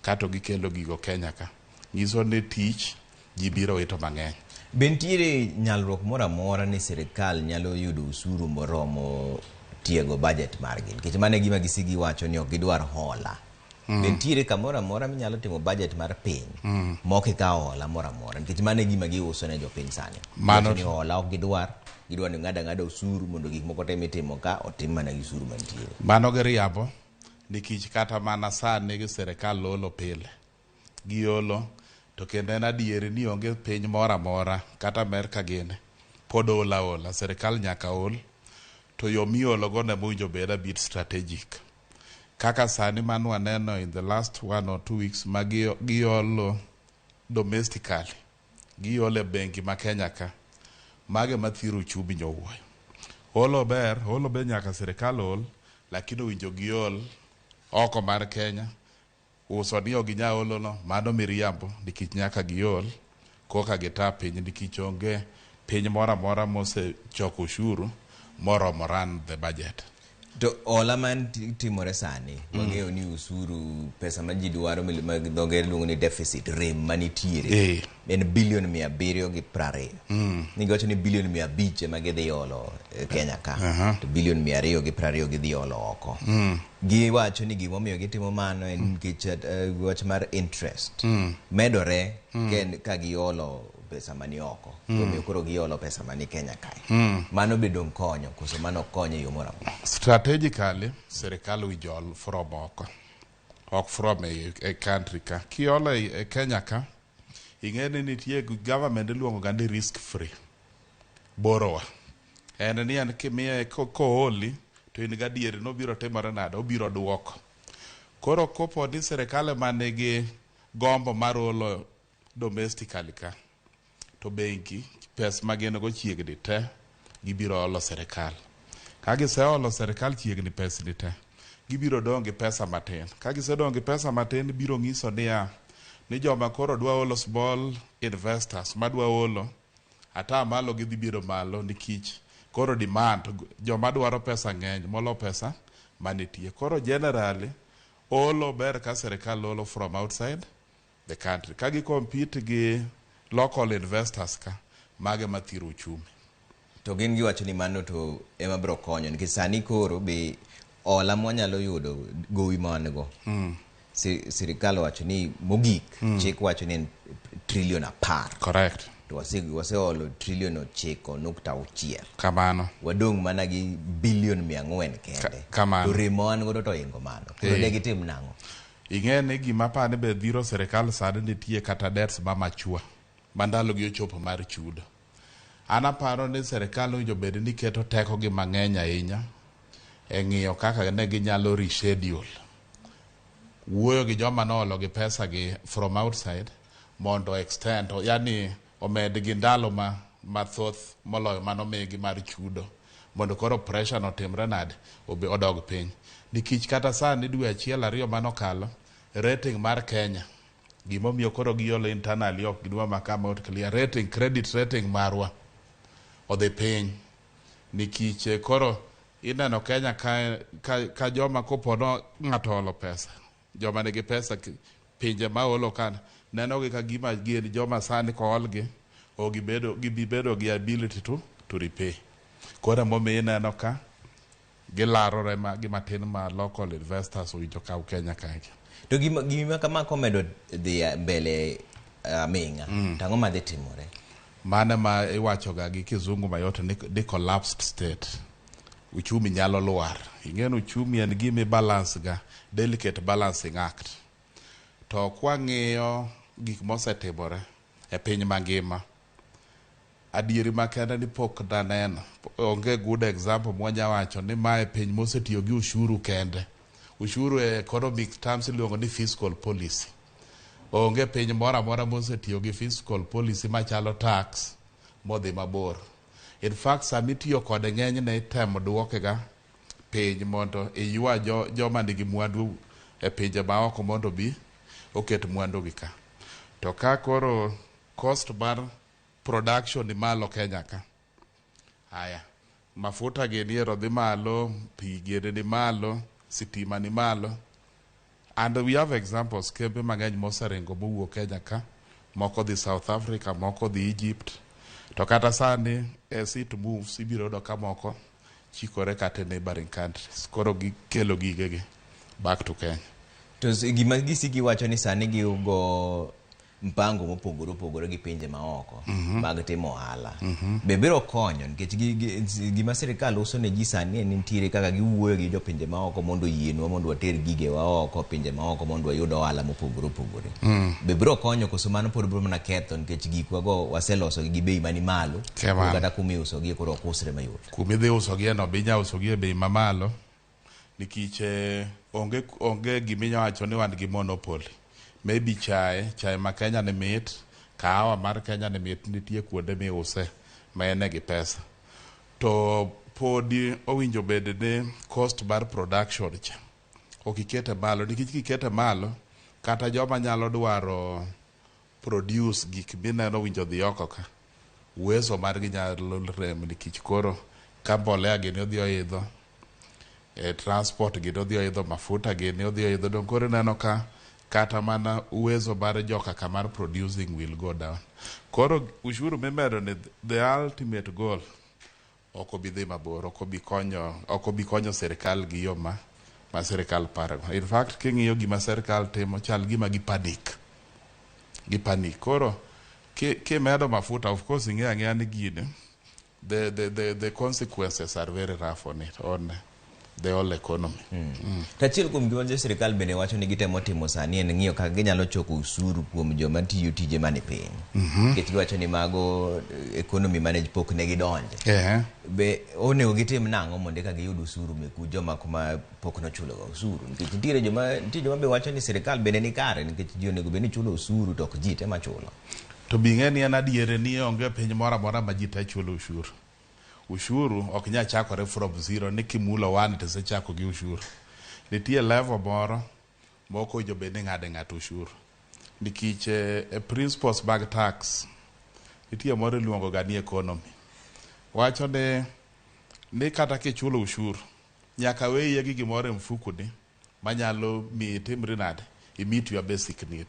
Kato gikelo gigo Kenya ka. Nyiso ni tich ji biro wito mang'eny. Be nitiere nyalruok moro amora ni sirikal nyalo yudo usuru moromo tiego budget margi? Nikech mano e gima gisigi wacho ni ok gidwar hola. Be nitiere kamoro amora minyalo timo budget mar piny ma ok ikawo hola moro amora? Nikech mano e gima giuso ne jopiny sani. Mano ni hola ok gidwar, gidwar ni ng'ado ang'ada osuru mondo gik moko te mitimo ka otim mana gi osuru mantiere. Mano giriambo, nikech kata mana sani gi sirikal olo pile. Giolo, to kendo en adieri ni onge piny moro amora, kata Amerka gini, pod olo aola, sirikal nyaka ol, to yo miolo go ema owinjo bed a bit strategic. Kaka sani mano waneno in the last 1 or 2 weeks ma giolo domestically, giolo e bengi ma Kenya ka, mago ema thiro uchumi nyowuoyo. Olo ber, olo be nyaka sirikal ol, lakini owinjo giol oko mar Kenya. Uso ni ok ginyal olo no, mano miriambo, nikech nyaka giol koka gita piny, nikech onge piny moro amora mosechoko ushuru moromo run the budget. To hola man timore sani, wang'eyo ni usuru pesa ma ji dwaro ma dho ngere luongo ni deficit, rem manitiere, en bilion 720. Nigiwacho ni bilion 500 ema gidhi olo Kenya ka, to bilion 220 gidhi olo oko. Giwacho ni gimomiyo gitimo mano en nikech wach mar interest medore ka giolo pesa mani oko. Omiyo koro giolo pesa mani Kenya kae. Mano be dong konyo, koso mano ok konyo e yo moro amora? Strategically, sirikal owinjo ol from oko, ok from e country ka. Kiolo e Kenya ka, ing'e ni nitie government iluongo ga ni risk free borrower. En ni en kimiye kooli to in gadieri ni obiro timore nade, obiro duoko. Koro kopo ni sirikal ema nigi gombo mar olo domestically ka, to bengi pes ma gin go chiegni te Gibiro olo serikal. Ka giseolo serikal chiegni pesni te, gibiro dong' gi pesa matin. Ka gisedong' gi pesa matin, biro nyiso niya, ni joma koro dwa olo small investors madwa olo, ata malo gidhi biro malo nikech koro demand joma dwaro pesa ng'eny molo pesa manitie. Koro generally, olo ber ka serikal olo from outside the country. Ka gi compete gi local investors ka, mage mathiro uchumi. To gin giwacho ni mano to ema biro konyo nikech sani koro be hola mwanyalo yudo gowi ma wan go sirikal owacho ni mogik chik wacho ni en trilion 10. Correct. To waseolo trilion 9.6. Kamano. Wadong' mana gi bilion 400 kende. Kamano. To rem ma wan godo to oingo mano. Koro de gitim nang'o? Ing'e ni gima apani be dhiro sirikal sani nitie kata debts ma machua ma ndalogi ochopo mar chudo. An aparo ni sirikal owinjo bed ni keto teko gi mang'eny ahinya e ng'iyo kaka ne ginyalo reschedule. Wuoyo gi joma noolo gi pesa gi from outside mondo extend, yani omed gi ndalo ma mathoth moloyo manomigi mar chudo mondo koro pressure no timre nade obe odog piny. Nikech kata sani dwe 1 2 manokalo rating mar Kenya gimomiyo koro giolo internally ok gidwa ma come out clear rating credit rating marwa odhi piny nikech koro ineno Kenya ka joma kopono ng'ato olo pesa joma nigi pesa pinje ma olo kan neno gi ka gima gin joma sani koolgi o gibedo gibibedo gi ability to repay. Koro emomiyo ineno ka gilarore ma gi matin ma local investors owinjo kaw Kenya kae. To gima kama komedo dhi mbele aming'a, to ang'o madhi timore? Mano ma iwacho ga gi kizungu mayot ni collapsed state. Uchumi nyalo lwar. Ing'e ni uchumi en gima balance ga, delicate balancing act. To kwang'iyo gik mosetimore e piny mangima, adieri makende ni pok naneno, onge good example mwanya wacho ni mae piny mosetiyo gi ushuru kende. Ushuru e economic terms iluongo ni fiscal policy. Onge piny moro amora mosetiyo gi fiscal policy machalo tax modhi mabor. In fact, sama itiyo kode ng'enyne itemo duoke ga piny mondo iywa joma nigi mwandu e pinje maoko mondo obi oket mwandu gi ka. To ka koro cost mar production ni malo Kenya ka. Aya, mafuta gini ero dhi malo, pi gini ni malo, sitima ni malo. And we have examples kembe mang'eny moseringo mowuok Kenya ka, moko dhi South Africa, moko dhi Egypt. To kata sani as it moves ibiro yudo ka moko chikore kata e neighboring countries. Koro gikelo gigegi back to Kenya. To gima gisiki wacho ni sani gigo mpango mopogore opogore gi pinje maoko mag timo ohala. Be biro konyo nikech gima sirikal uso ne ji sani en nitiere kaka giwuoyo gi jopinje maoko mondo oyienwa mondo water gigewa oko pinje maoko mondo wayud ohala mopogore opogore. Be biro konyo koso mano pod biro mana ketho nikech gikwa go waseloso gi bei mani malo kata kuma iusogie koro ok usre mayot. Kuma idhi usogie no be inya usogie e bei mamalo nikech onge gima wacho ni wan gi monopoly. Maybe chae ma Kenya ni mit, kahawa mar Kenya ni mit, nitie kuonde miuse ma en gi pesa. To podi owinjo bed ni cost mar production cha ok ikete malo, nikech kikete malo kata joma nyalo dwaro produce gik mineno winjo dhi oko ka, uwezo margi nyalo rem nikech koro ka mbolea gini odhi oidho, transport gini odhi oidho, mafuta gini odhi oidho, dong koro ineno ka kata mana uwezo mar joka ka mar producing will go down. Koro ushuru mimedo ni the ultimate goal ok obi dhi mabor, ok obi konyo sirikal gi yo ma sirikal paro. In fact, king'iyo gima sirikal timo chal gima gi panic. Gi panic. Koro kimedo mafuta, of course ing'eyo ang'eya ni gini the consequences are very rough on it, on the whole economy. To achiel kuom gima jo sirikal bende wacho ni gitemo timo sani en ng'iyo kaka ginyalo choko usuru kuom joma tiyo tije mani piny. Nikech giwacho ni mago economy manage pok ne gidonje. Be onego gitim nang'o mondo eka giyud usuru meku joma kuma pok nochulo ga usuru? Nikech nitiere joma be wacho ni sirikal bende ni kare nikech ji onego bed ni chulo usuru to ok ji te machulo. To bi ng'e ni en adier ni onge piny moro amora ma ji te chulo ushuru. Ushuru ok nyal chakore from zero ni kimulo 1 to isechako gi ushuru. Nitie level moro ma ok owinjo bed ni ing'ade ng'ato ushuru. Nikech e principles mag tax nitie moro iluongo ga ni economy. Wacho ni kata kichulo ushuru nyaka weyie gi gimoro e mfukoni manyalo miyi itimri nade? I meet your basic need.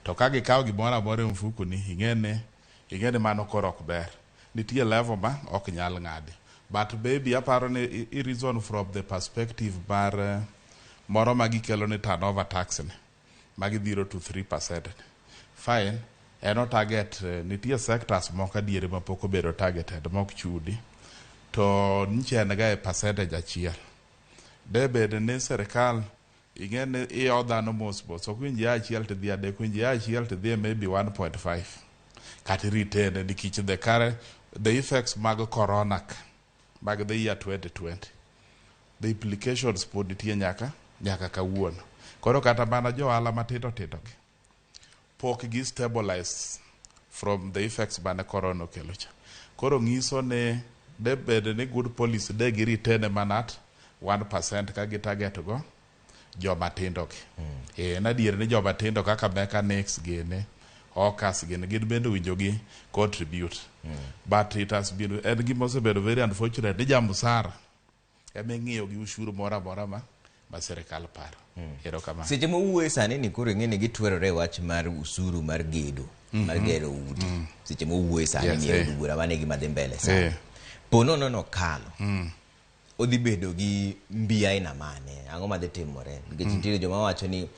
To ka gikawo gimoro amora e mfukoni ing'e ni mano koro ok ber. Nitie level ma ok nyal ng'adi. But maybe aparo ni i reason from the perspective mar moro ma gikelo ni turnover tax ni ma gidhiro to 3%. Fine, en o target nitie sectors moko adieri mapok obedo targeted mok chudi to nyicha en ga e percentage achiel. De bed ni sirikal ing'e ni iyo dhano mos mos ok winj ya achiel tidhi adek winj ya achiel tidhi maybe 1.5 kata retain nikech the current the effects mag corona ka mag the year 2020 the implications pod nitie nyaka kawuono. Koro kata mana jo ohala matindo tindo gi pok gi stabilize from the effects mane corona okelo cha. Koro ng'iso ni de bed ni good policy de gi retain mana at 1% ka gi target go joma tindo gi. En adier ni joma tindo kaka mechanics gini, hawkers gini, gin bende owinjo gi contribute. But it has been en gima osebedo very unfortunate ni jamusara ema ing'iyo gi ushuru moro amora ma sirikal paro. Erokamano. Seche mowuoye sani ni koro ing'e ni gitwerore e wach mar usuru mar gedo, mar gero udi. Seche mowuoye sani ni e od bura mano e gima dhi mbele sani. Po nono nokalo. Odhi bedo gi mbi aina mane? Ang'o madhi timore? Nikech nitiere joma wacho ni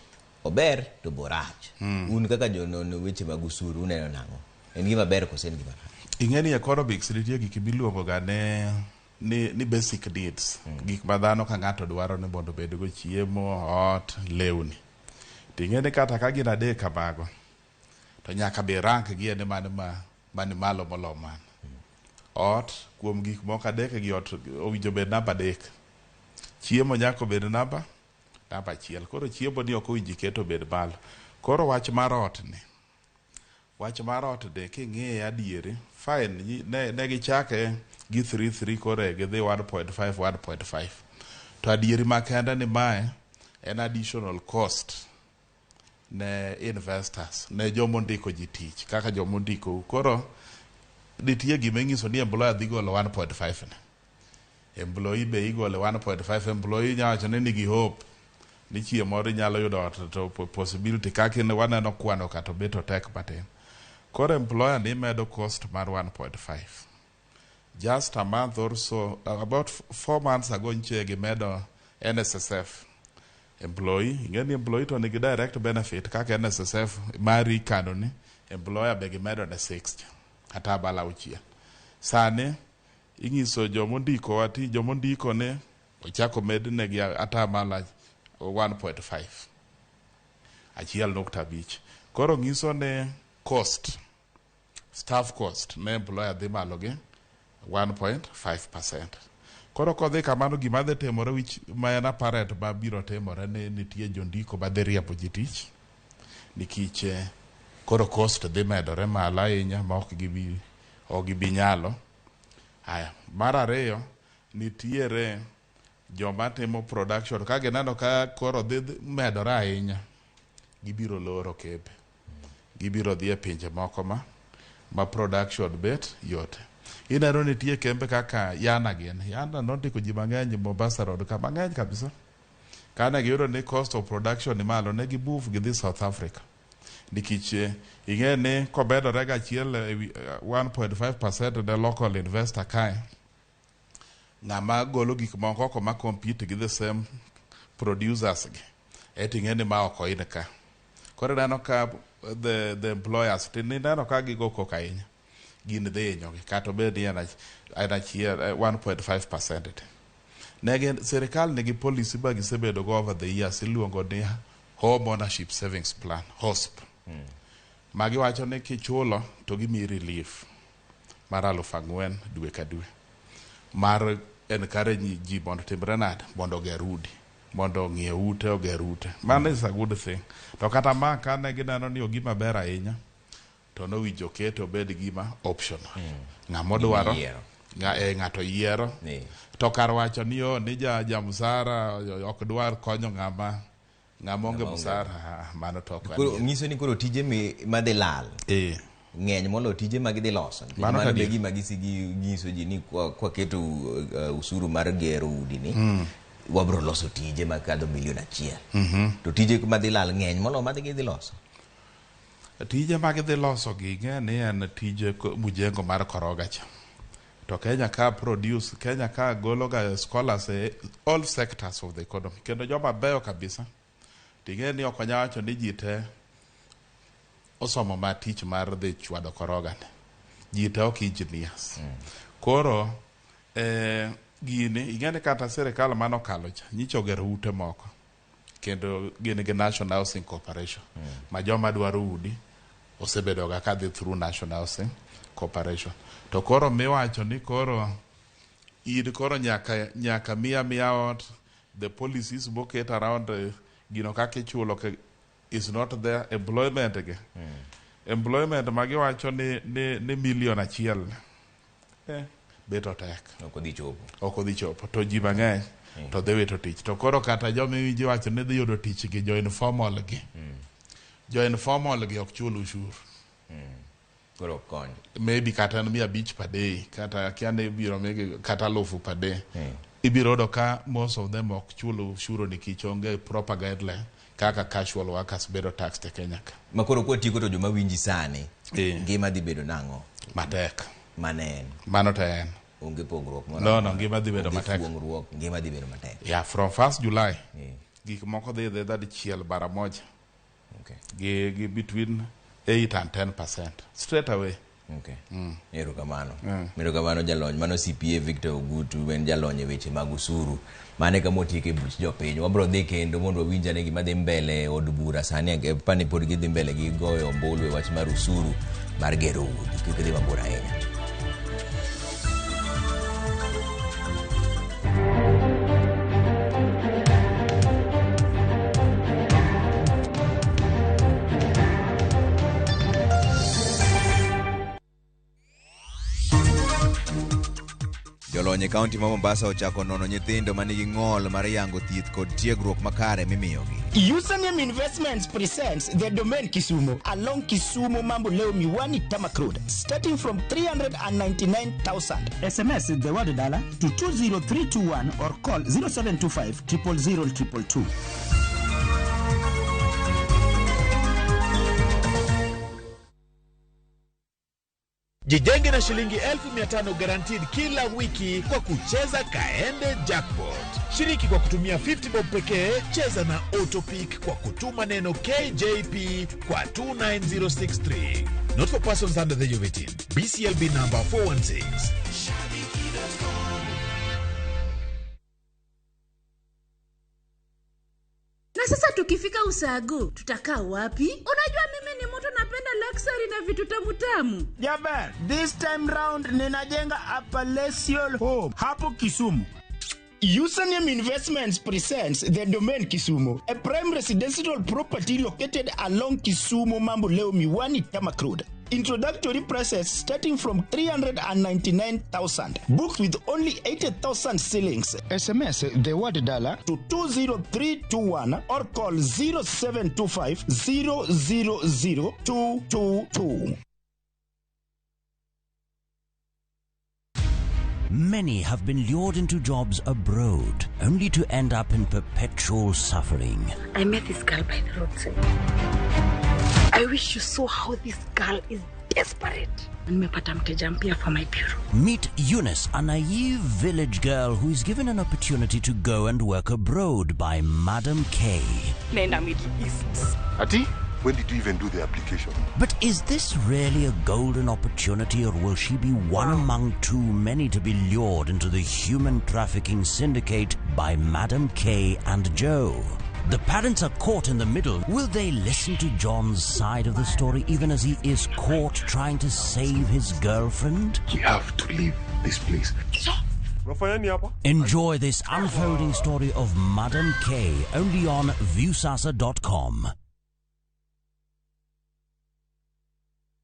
ober to borach. Un kaka jonon weche mag usuru uneno nang'o? En gima ber koso en gima rach? Ing'e ni economics nitie gik miluongo ga ni basic needs. Gik ma dhano ka ng'ato dwaro ni mondo obed go chiemo, ot, lewni. To ing'e ni kata ka gin adek kamago, to nyaka be rank gi en mane mani malo molo mano. Ot, kuom gik moko adek gi ot owinjo bed namba 3. Chiemo nyaka obed namba 1. Koro chiemo ni ok owinjo iket obed malo. Koro wach mar ot ni. Wach mar ot ni king'iye adieri, fine, ne gichake gi 3-3 koro gidhi 1.5 1.5. To adieri makende ni mae en additional cost ne investors, ne joma ondiko ji tich, kaka joma ondiko. Koro nitie gima inyiso ni employer dhi golo 1.5 ne. Employee be igolo 1.5. Employee nyalo wacho ni nigi hope ni chieng' moro inyalo yudo ot to possibility kaka waneno kwano kata obet otek matin. Koro employer ni medo cost mar 1.5. Just a month or so, about 4 months ago nche gimedo NSSF. Employee, ing'e ni employee to nigi direct benefit kaka NSSF mari ikano ni, employer be gimedo ne 6 atamalo 6. Sani inyiso jomondiko wati jomondiko ne ochako mednegi atamalo 1.5 1.5. Koro nyiso ni cost, staff cost ne employer dhi malo gi 1.5%. Koro kodhi kamano gima dhi timore which ma en apparent ma biro timore ni nitie jondiko ma dhi riembo ji tich nikech koro cost dhi medore malo ahinya ma ok gibi nyalo. Aya, mar ariyo nitiere joma timo production ka gineno ka koro dhi medore ahinya gibiro loro kembe. Gibiro dhi e pinje moko ma production bet yot. Ineno nitie kembe kaka Yana gin. Yana nondiko ji mang'eny Mombasa Road ka mang'eny kabisa. Kane giyudo ni cost of production ni malo ne gi move gidhi South Africa. Nikech ing'e ni komedore ga achiel ewi 1.5% ne local investor kae, ng'ama golo gik moko oko ma compete gi the same producers gi, eti ing'e ni ma oko in ka. Koro ineno ka the employers tineno ka gigo koko ahinya. Gin dhi hinyogi kata obed ni en achiel 1.5%. Ne sirikal nigi policy ma gisebedo go over the years iluongo ni Home Ownership Savings Plan, HOSP. Ma giwacho ni kichulo to gimiyi relief mar 4,000 dwe ka dwe. Mar encourage ji mondo timre nade? Mondo oger udi. Mondo ong'iew ute oger ute. Mano is a good thing. To kata ma kane gineno ni ogima ber ahinya, to nowinjo kete obed gima optional. Ng'ama odwaro, Ng'ato yiero. To kar wacho ni o ni ja msara ok dwar konyo ng'ama onge msara, mano to ok. Koro nyiso ni koro tije madhi lal. Ng'eny moloyo tije ma gidhi loso. Mano be gima gisinyiso ji ni kwa keto usuru mar gero udi ni wabro loso tije makadho milion 1. To tije madhi lal ng'eny moloyo madhi gidhi loso. Tije ma gidhi loso gi ng'e ni en tije mujengo mar koroga cha. To Kenya ka produce, Kenya ka golo ga scholars e all sectors of the economy. Kendo joma beyo kabisa. Ting'e ni ok wanyal wacho ni ji te osomo ma tich mar dhi chwado koroga ni. Ji te ok engineers. Koro gini ing'e ni kata sirikal manokalo cha nyicha ogero ute moko. Kendo gin gi National Housing Corporation. Ma joma dwaro udi osebedo ga kadhi through National Housing Corporation. To koro miwacho ni koro in koro nyaka miya ot, the policies moket around gino kaka ichulo is not there. Employment ge. Employment magiwacho ni milion 1. Bet otek. Ok odhi chopo. Ok odhi chopo. To ji mang'eny to dhi wito tich. To koro kata joma iwinjo wacho ni dhi yudo tich gi jo informal gi. Jo informal gi ok chul ushuru. Koro kony. Maybe kata en 500 per day, kata kia ni ibiro migi kata 1000 per day. Ibiro yudo ka most of them ok chul ushuru nikech onge proper guideline kaka casual workers bedo taxed e Kenya ka. Ma koro kwatieko to joma winji sani, ngima dhi bedo nang'o? Matek. Mane en? Mano to en. Onge pogruok moro. No, ngima dhi bedo matek. Onge fuong'ruok, ngima dhi bedo matek. Yeah, from 1st July. Gik moko dhi dichiel bara moja. Okay. Gi between 8 and 10% straight away. Okay. Erokamano. Erokamano jalony. Mano CPA Victor Ogutu en jalony e weche mag usuru. Mane kama otieke buch jopiny. Wabro dhi kendo mondo wawinj ane gima dhi mbele e od bura sani. Pani pod gidhi mbele gi goyo ombulu e wach mar usuru mar gero udi. Kik idhi mabor ahinya. Jolony e kaunti ma Mombasa ochako nono nyithindo manigi ng'ol mar yango thieth kod tiegruok makare mimiyogi. Username Investments presents the Domain Kisumu along Kisumu Mamboleo Miwani Tamak Road, starting from 399,000. SMS the word dollar to 20321 or call 0725 000 222. Jijenge na shilingi 1500 guaranteed kila wiki kwa kucheza Kaende Jackpot. Shiriki kwa kutumia 50 bob pekee, cheza na Autopick kwa kutuma neno KJP kwa 29063. Not for persons under the age of 18. BCLB number 416. Na sasa tukifika Usago, tutakaa wapi? Unajua mimi ni mtu napenda luxury na vitu tamu tamu. Jaber, this time round ninajenga a palatial home hapo Kisumu. Username Investments presents the Domain Kisumu, a prime residential property located along Kisumu Mamboleo Miwani Tamak Road. Introductory prices starting from 399,000. Booked with only 80,000 shillings. SMS the word dollar to 20321 or call 0725 000 222. Many have been lured into jobs abroad, only to end up in perpetual suffering. I met this girl by the roadside. I wish you saw how this girl is desperate. Nimepata mteja mpya for my bureau. Meet Eunice, a naive village girl who is given an opportunity to go and work abroad by Madam K. Nenda Middle East. Ati? When did you even do the application? But is this really a golden opportunity, or will she be one among too many to be lured into the human trafficking syndicate by Madam K and Joe? The parents are caught in the middle. Will they listen to John's side of the story even as he is caught trying to save his girlfriend? We have to leave this place. Enjoy this unfolding story of Madam K only on Viusasa.com.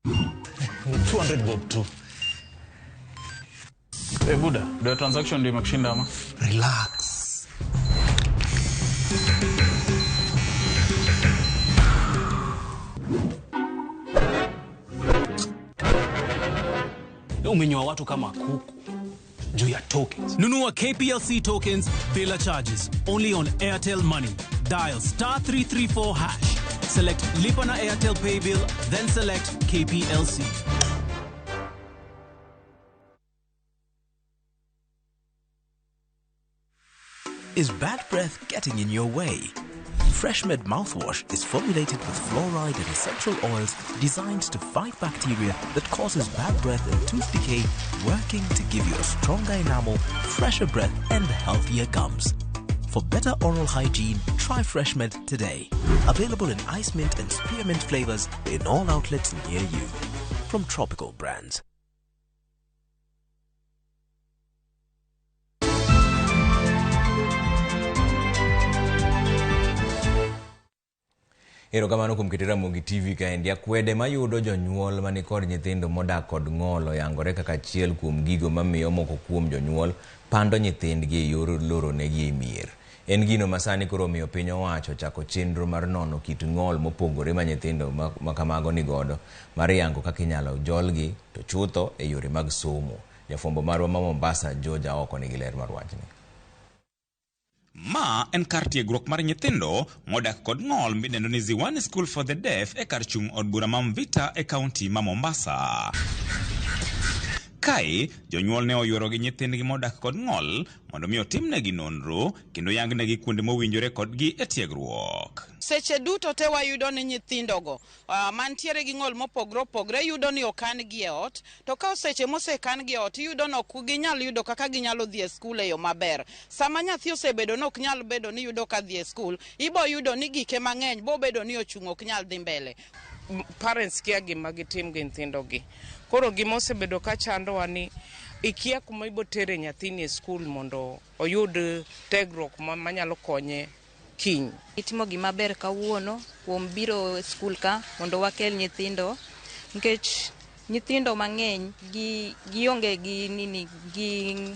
200 bob too. Eh, Buda, ndio transaction ndio imekushinda ama? Relax. Umenyoa watu kama kuku juu ya tokens. Nunua KPLC tokens bila charges only on Airtel Money. Dial star 334 hash. Select Lipa na Airtel Pay Bill, then select KPLC. Is bad breath getting in your way? FreshMed mouthwash is formulated with fluoride and essential oils designed to fight bacteria that causes bad breath and tooth decay, working to give you a stronger enamel, fresher breath, and healthier gums. For better oral hygiene, try FreshMed today. Available in ice mint and spearmint flavors in all outlets near you. From Tropical Brands. Erokamano kuom keto Ramogi TV kaendi. Akwede mayudo jonyuol manikod nyithindo modak kod ng'ol oyangore kaka achiel kuom gigo mamiyo moko kuom jonyuol pando nyithindgi e yor loronegi e mier. En gino ma sani koro omiyo piny owacho chako chenro mar nono kit ng'ol mopogore ma nyithindo ma kamago nigodo mar yango kaka inyalo jolgi to chutho e yore mag somo. Jafwambo marwa ma Mombasa George Aoko nigi ler mar wachni. Ma en kar tiegruok mar nyithindo modak kod ng'ol midendo ni Ziwani School for the Deaf e kar chung' od bura ma Mvita e kaunti ma Mombasa. Kae, jonyuol ne oyuoro gi nyithindgi modak kod ng'ol mondo mi otimnegi nonro kendo yangnegi kuonde mowinjore kodgi e tiegruok. Seche duto te wayudo ni nyithindogo mantiere gi ng'ol mopogore opogore yudo ni okan gi e ot, to ka seche mosekan gi e ot iyudo ni ok ginyal yudo kaka ginyalo dhi e skul e yo maber. Sama nyathi osebedo ni ok nyal bedo ni yudo ka dhi e skul, ibo yudo ni gike mang'eny bo bedo ni ochung' ok nyal dhi mbele. Parents kia gima gitim gi nyithindogi. Koro gima osebedo ka chandowa ni ikia kuma ibo tere nyathini e skul mondo oyud tegruok manyalo konye kiny. Itimo gima ber kawuono kuom biro e skul ka mondo wakel nyithindo, nikech nyithindo mang'eny gionge gi nini, gi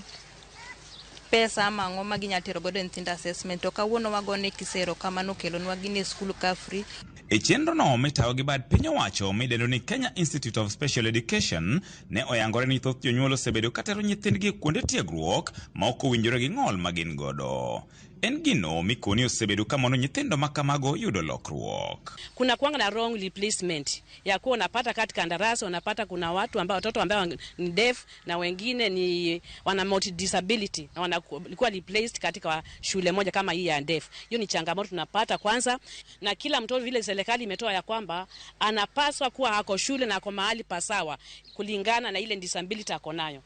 pesa ama ang'o ma ginyalo tero godo nyithindo assessment, to kawuono wagone kisero kamano okelonwa gini e skul ka free. E chenrono mitayo gi bad piny owacho midendo ni Kenya Institute of Special Education ne oyangore ni thoth jonyuol osebedo katero nyithindgi kuonde tiegruok ma ok owinjore gi ng'ol ma gin godo. En gino mikoni osebedo ka mono nyithindo ma kamago yudo lokruok. Kuna kuanga na wrong replacement ya kuwa unapata katika darasa, unapata kuna watu ambao watoto ambao ni deaf na wengine ni wana multi disability na wanakuwa replaced katika shule moja kama hii ya deaf. Hiyo ni changamoto tunapata kwanza, na kila mtoto vile serikali imetoa ya kwamba anapaswa kuwa ako shule na ako mahali pasawa kulingana na ile disability ako nayo.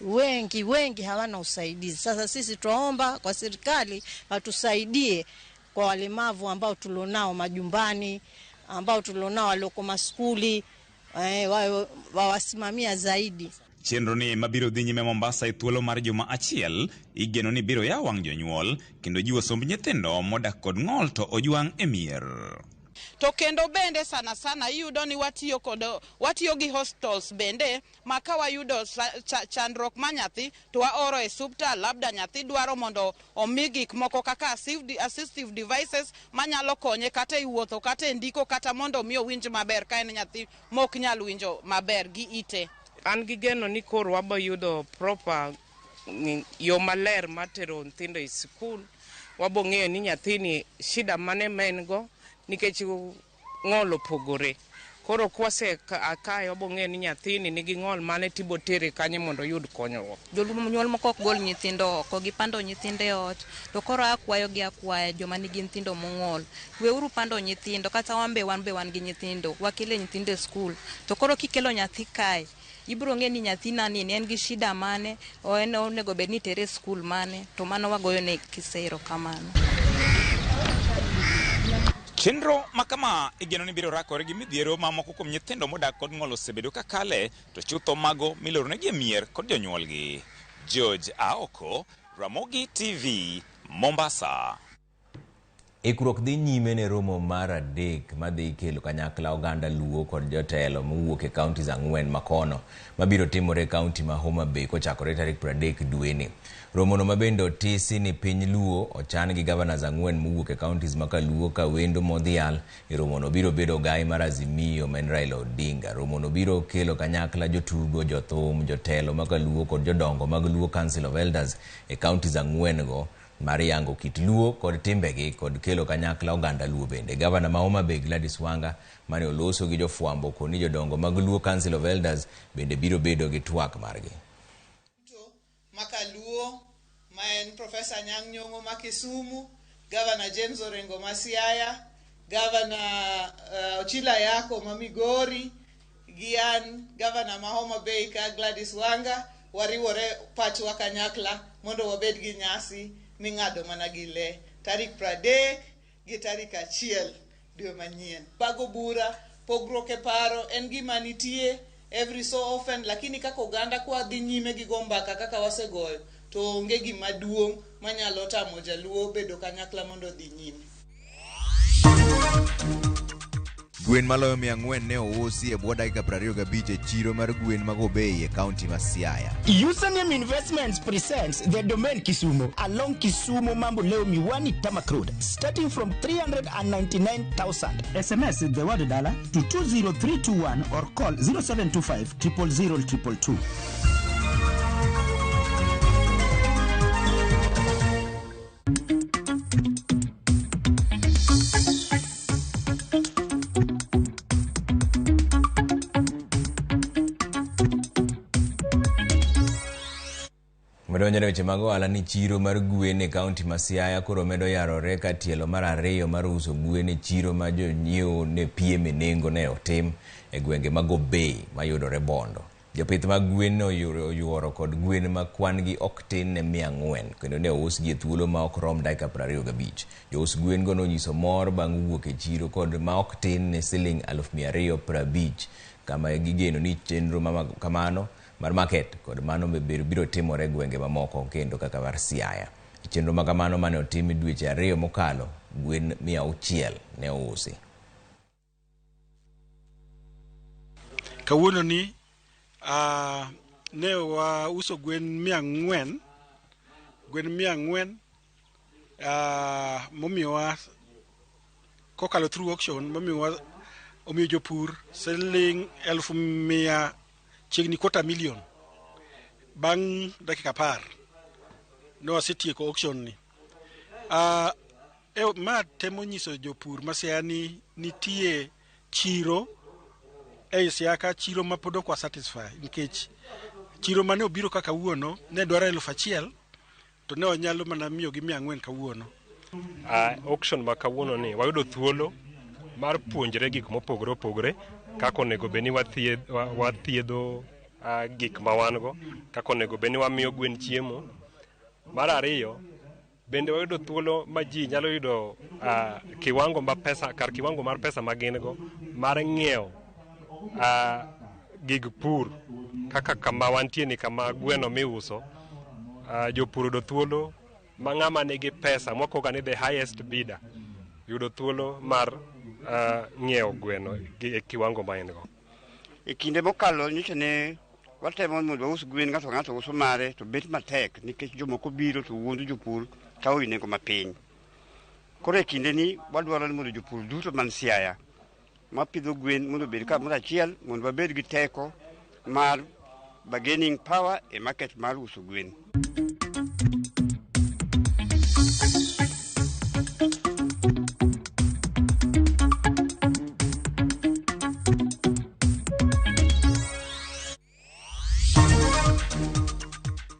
Wengi hawana usaidizi. Sasa sisi tuomba kwa serikali watusaidie kwa walemavu ambao tulionao majumbani, ambao tulionao walioko maskuli, wawasimamia zaidi. Chenro ni mabiro dhi nyime Mombasa e thuolo mar juma achiel, igeno ni biro yawo wang' jonyuol kendo jiwo somb nyithindo modak kod ng'ol to ojwang' e mier. To kendo bende sana sana iyudo ni watiyo gi hostels bende, ma ka wayudo chandruok ma nyathi to waoro e subtal, labda nyathi dwaro mondo omi gik moko kaka assistive devices manyalo konye kata e wuotho kata e ndiko kata mondo omi owinj maber ka en nyathi mok nyal winjo maber gi ite. An gi geno ni koro wabo yudo proper yo maler mar tero nyithindo e sikul, wabo ng'eyo ni nyathini shida mane ma en go nikech ng'ol opogore. Koro kwase kae wabo ng'eyo ni nyathini nigi ng'ol mane tibo tere kanye mondo oyud konyruok. Jonyuol moko ok gol nyithindo oko, gipando nyithindo e ot, to koro akwayo gi akwaya joma nigi nyithindo mong'ol, weuru pando nyithindo, kata wan be wan gi nyithindo, wakele nyithindo e skul. To koro kikelo nyathi kae, ibiro ng'e ni nyathina ni en gi shida mane, en onego bed ni tere e skul mane, to mano wagoyo ne kisero kamano. Chenro ma kama igeno ni biro rakore gi midhiero ma moko kuom nyithindo modak kod ng'ol osebedo ka kale, to chutho mago miloronegi e mier kod jonyuolgi. George Aoko, Ramogi TV, Mombasa. Ikruok dhi nyime ne romo mar adek madhi kelo kanyakla oganda Luo kod jotelo mowuok e counties ang'wen makono mabiro timore e kaunti ma Homa Bay kochakore tarik 30 dweni. Romono mabende otisi ni piny Luo ochan gi governors ang'wen mowuok e counties ma kaluo ka wendo modhial e romono biro bedo ogai mar Azimio ma en Raila Odinga. Romono biro kelo kanyakla jotugo, jothum, jotelo ma kaluo kod jodongo mag Luo Council of Elders e counties ang'wen go mar yango kit Luo kod timbegi kod kelo kanyakla oganda Luo bende. Gavana ma Homa Bay Gladys Wanga mane oloso gi jofwambo koni jodongo mag Luo Council of Elders bende biro bedo gi twak margi. Makaluo ma en Professor Anyang' Nyong'o ma Kisumu, Governor James Orengo ma Siaya, Governor Ochila Ayako ma Migori, gi an Governor ma Homa Bay ka Gladys Wanga, wariwore pachwa kanyakla mondo wabed gi nyasi ming'ado mana gi le tarik 30 gi tarik 1 dwe manyien. Bago bura, pogruok e paro en gima nitie every so often, lakini kaka oganda kwa dhi nyime gi go mbaka kaka wasegoyo, to onge gima duong' manyalo tamo jaluo bedo kanyakla mondo odhi nyime. Gwen maloyo 400 ne ousi e bwo dakika 25 e chiro mar gwen ma Gobei e kaunti ma Siaya. Usanium Investments presents The Domain Kisumu along Kisumu Mamboleo Miwani Tarmac Road, starting from 399,000. SMS the word dollar to 20321 or call 0725 000 222. Madonjo e weche mag ohala ni chiro mar gwen e kaunti ma Siaya koro medo yarore ka tielo mar ariyo mar uso gwen e chiro ma jonyiewo ne piem e nengo ne otim e gwenge mag Gobei mayudore Bondo. Jopith mag gwen ne oyuoro kod gwen ma kwan gi ok tin ne 400 kendo ne ousgi e thuolo ma ok rom dakika 25. Jous gwen go nonyiso mor bang' wuok e chiro kod ma ok tin ne siling 250,000 kama gigeno ni chenro ma kamano mar market kod mano biro timore gwenge mamoko kendo kaka mar Siaya. Chenro ma kamano mane otim dweche 2 mokalo, gwen 600 ne ousi. Kawuono ni ne wauso gwen 400, gwen 400 momiyowa kokalo through auction, momiyowa omiyo jopur siling 100,000 chiegni 250,000. Bang' dakika 10 ne wasetieko auction ni. Ma temo nyiso jopur ma Siaya ni nitie chiro ei Siaya ka, chiro ma pod ok wa satisfy, nikech chiro mane obiro kaka kawuono ne dwaro 1000 to ne wanyalo mana miyogi 400 kawuono. Auction ma kawuono ni wayudo thuolo mar puonjre gik mopogore opogore, kaka onego bed ni wathiedho gik ma wan go, kaka onego bed ni wamiyo gwen chiemo. Mar ariyo, bende wayudo thuolo ma ji nyalo yudo kiwango ma pesa, kar kiwango mar pesa ma gin go mar ng'iewo gig pur kaka kama wantie ni kama gweno miuso. Jopur yudo thuolo ma ng'ama nigi pesa mwakoga ni the highest bidder yudo thuolo mar ng'iewo gweno e kiwango ma en go. E kinde mokalo nyocha ne watemo mondo waus gwen, ng'ato ng'ato uso mare, to bet matek nikech jomoko biro to wuondo jopur kawo gi nengo mapiny. Koro e kinde ni wadwaro ni mondo jopur duto man Siaya mapidho gwen mondo obed kamoro achiel mondo wabed gi teko mar bargaining power e market mar uso gwen.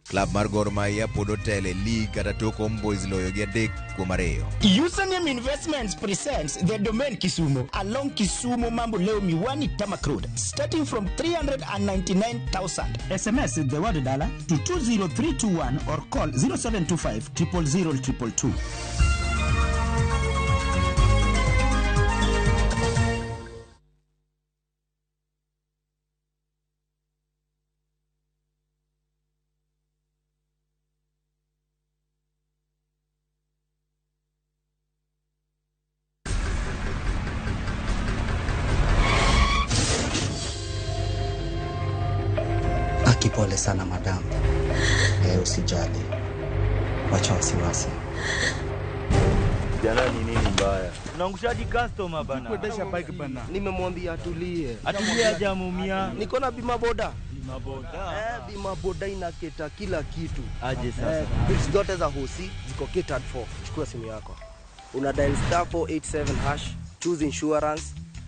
Klab mar Gor Mahia pod otelo e lig kata tok Homeboyz loyo gi 3-2. Usanium Investments presents The Domain Kisumu along Kisumu Mamboleo Miwani Tarmac Road, starting from 399,000. SMS the word dollar to 20321 or call 0725 000 222. Akipole sana madam. Usijali. Wacha wasiwasi. Jana ni nini mbaya? Unaangushaji customer bana. Kuendesha bike bana. Nimemwambia atulie. Atulie hajamuumia. Niko na bima boda. Bima boda. Bima boda inaketa kila kitu. Aje sasa. Bills zote za hosi ziko catered for. Chukua simu yako. Una dial star 487 hash, choose insurance,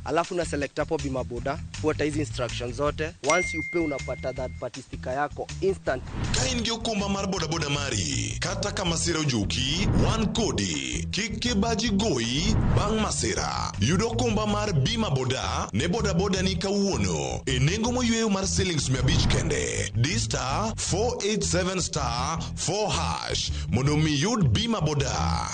alafu una select hapo bima boda, fuata hizi instructions zote. Once you pay unapata third party sticker yako instant. Ka in gi okumba mar bodaboda mari, kata ka masira ojuki, wan kodi. Kik kibaji goyi bang' masira. Yud okumba mar bima boda ne bodaboda ni kawuono e nengo moyweyo mar silings 500 kende. Di star 487 star 4 hash mondo mi yud bima boda.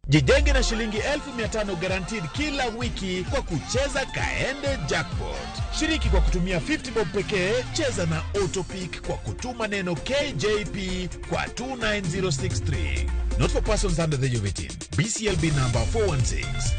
Jijenge na shilingi 1500 guaranteed kila wiki kwa kucheza Kaende Jackpot. Shiriki kwa kutumia 50 bob pekee, cheza na Autopick kwa kutuma neno KJP kwa 29063. Not for persons under the age of 18. BCLB number 416.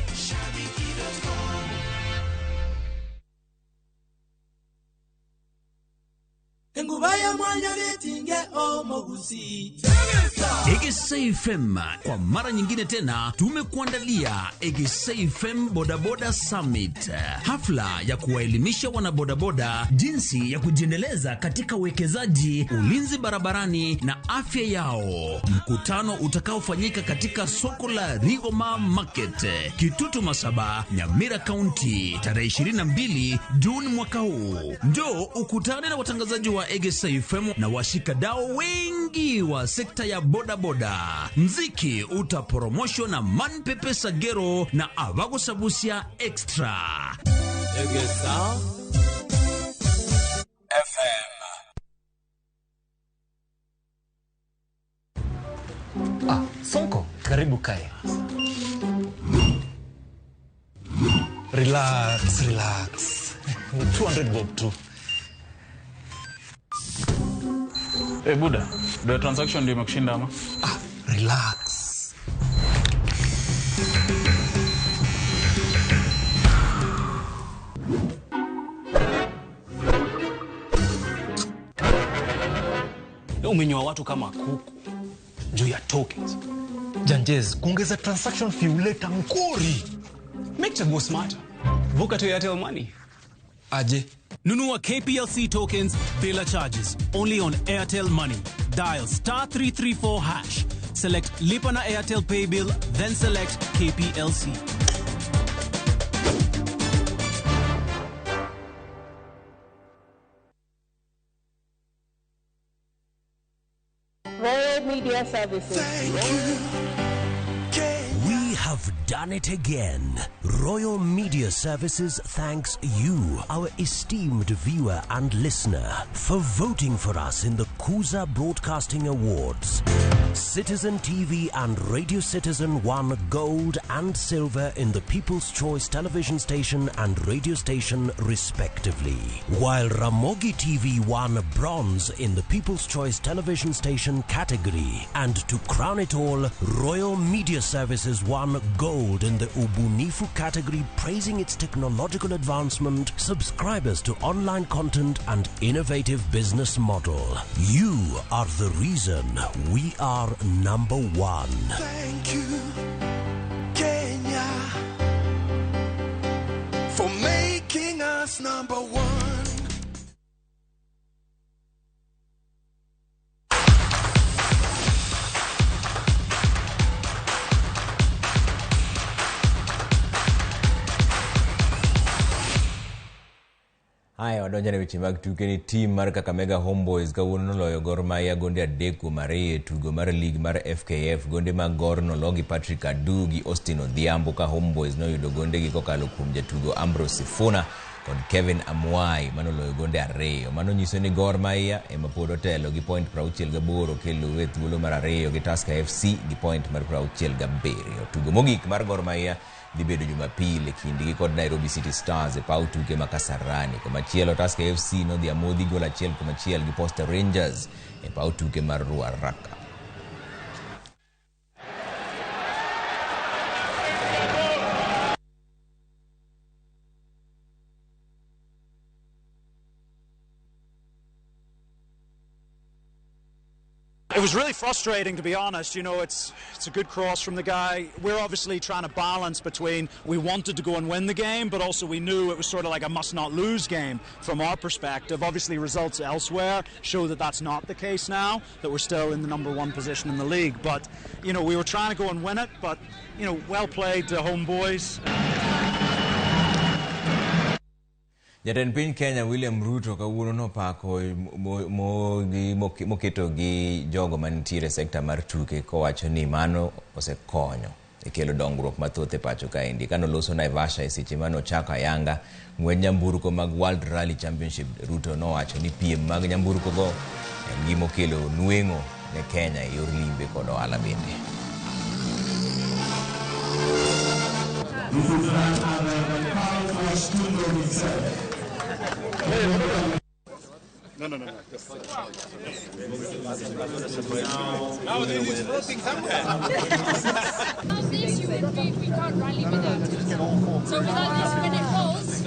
Egesa FM kwa mara nyingine tena tumekuandalia Egesa FM Bodaboda Summit, hafla ya kuwaelimisha wanabodaboda jinsi ya kujiendeleza katika uwekezaji, ulinzi barabarani na afya yao. Mkutano utakaofanyika katika soko la Rigoma Market, Kitutu Masaba, Nyamira County, tarehe 22 Juni mwaka huu. Njoo ukutane na watangazaji wa Egesa FM na washikadau wengi wa sekta ya bodaboda. Mziki utaporomoshwa na Manpepe Sagero na Avago Sabusia Extra. Egesa FM. Sonko, karibu kae. Relax, relax. Ni 200 bob tu. Hey Buda, the transaction ndio imekushinda ama? Relax. Umenyoa watu kama kuku juu ya tokens. Janjez, kuongeza transaction fee huleta nkori. Make chaguo smarter. Vuka to Airtel Money. Aje. Nunua KPLC tokens bila charges. Only on Airtel Money. Dial star 334 hash. Select Lipa na Airtel Pay Bill, then select KPLC. Royal Media Services. Thank you. We have done it again. Royal Media Services thanks you, our esteemed viewer and listener, for voting for us in the Kuza Broadcasting Awards. Citizen TV and Radio Citizen won gold and silver in the People's Choice television station and radio station respectively, while Ramogi TV won bronze in the People's Choice television station category. And to crown it all, Royal Media Services won gold in the Ubunifu category, praising its technological advancement, subscribers to online content and innovative business model. You are the reason we are number one. Thank you, Kenya, for making us number one. Haya, wadonja ne weche mag tuke ni tim mar Kakamega Homeboys kawuono noloyo Gor Mahia gonde 3-2 e tugo mar lig mar FKF. Gonde mag Gor nologi Patrick Adu gi Austin Odhiambo, ka Homeboys noyudo gondegi kokalo kuom jatugo Ambrose Sifuna kod Kevin Amwai manoloyo gonde 2. Mano nyiso ni Gor Mahia ema pod otelo gi point 68 keluwe thuolo mar 2 gi Tusker FC gi point mar 67. Tugo mogik mar Gor Mahia dhi bedo Jumapil e kindgi kod Nairobi City Stars e paw tuke ma Kasarani. Komachielo, Tusker FC nodhi amodhi gol 1-1 gi Posta Rangers e paw tuke mar Ruaraka. It was really frustrating, to be honest. You know, it's a good cross from the guy. We're obviously trying to balance between we wanted to go and win the game, but also we knew it was sort of like a must-not-lose game from our perspective. Obviously, results elsewhere show that that's not the case now, that we're still in the #1 position in the league. But, you know, we were trying to go and win it, but, you know, well played to homeboys. Jatend piny Kenya William Ruto kawuono nopako moketo gi jogo mantiere e sekta mar tuke kowacho ni mano osekonyo e kelo dongruok mathoth e pacho kaendi. Kano loso Naivasha e seche mane ochako ayanga ng'wej nyamburko mag World Rally Championship, Ruto nowacho ni piem mag nyamburko go en gima okelo nweng'o ne Kenya e yor limbe kod ohala bende. This is none other than Carl Oshtundo himself. No. Now this is floating somewhere. Without this, you would be, we can't rally without it. So without this, when it falls.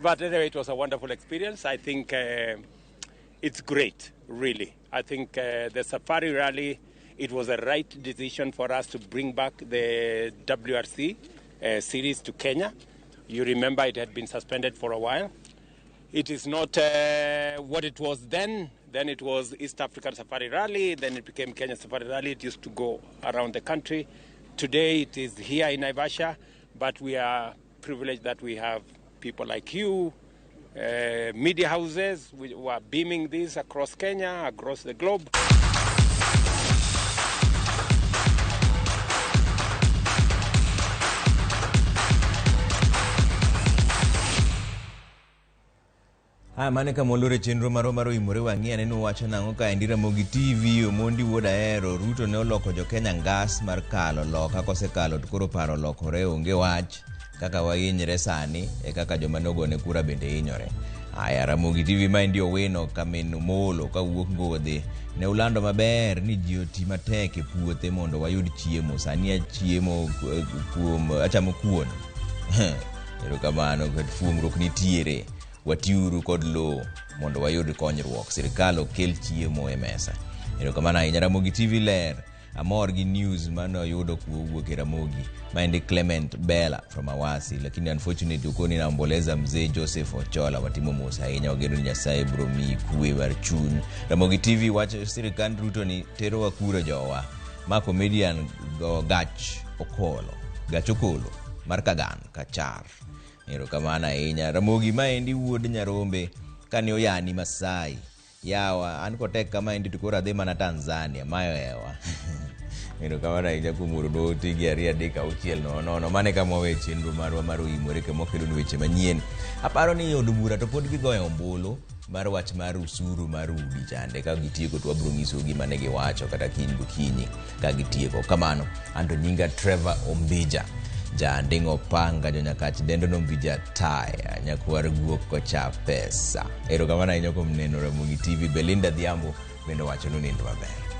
But anyway, it was a wonderful experience. I think it's great, really. I think the Safari Rally, it was a right decision for us to bring back the WRC series to Kenya. You remember it had been suspended for a while. It is not what it was then. Then it was East African Safari Rally. Then it became Kenya Safari Rally. It used to go around the country. Today it is here in Naivasha, but we are privileged that we have people like you, media houses who are beaming this across Kenya, across the globe. Haya, mane kama olore chenro marwa mar oimore wang'i aneno wacho nang'o kaendi. Ramogi TV Omondi wuod Ahero, Ruto ne oloko jo Kenya ngas mar kalo loka, kosekalo to koro paro olokore, onge wach kaka wahinyre sani e kaka joma nogone kura bende hinyore. Aya, Ramogi TV maendi Owino Kamin Molo kawuok Ngodhe ne ulando maber ni ji oti matek e puothe mondo wayud chiemo. Sani achiemo kuom achamo kuon. Erokamano, fuongruok nitiere, watiuru kod lowo mondo wayud konyruok, sirikal okel chiemo e mesa. Erokamano ahinya. Ramogi TV ler, amor gi news mane oyudo kuwuok e Ramogi. Maendi Clement Bella from Awasi, lakini unfortunately ukoni naomboleza mzee Joseph Ochola. Watimo mos ahinya, wageno ni Nyasaye biro miyi kwe mar chuny. Ramogi TV wacho sirikand Ruto ni terowa kuro jowa ma comedian go gach okolo, gach okolo mar Kagan Kachar. Erokamano ahinya. Ramogi maendi wuod Nyarombe kane oyani Masai yawa an kotek kamaendi to koro adhi mana Tanzania mayo hewa. Erokamano ahinya kuom oro ote gi 2 3 6 0 0. Mane kama wawe chenro marwa mar oimore kama wakelonu weche manyien. Aparo ni od bura to pod gigoyo ombulu mar wach mar usuru mar udi chande. Ka gitieko to wabiro nyisou gima ne giwacho kata kiny gokinyi ka gitieko. Kamano anto nyinga Trevor Ombija Janding'o Panga jonyakach dendo nombija taya nyakwar guok kocha pesa. Erokamano ahinya kuom neno Ramogi TV. Belinda Dhiambo bende wacho ni nindo maber.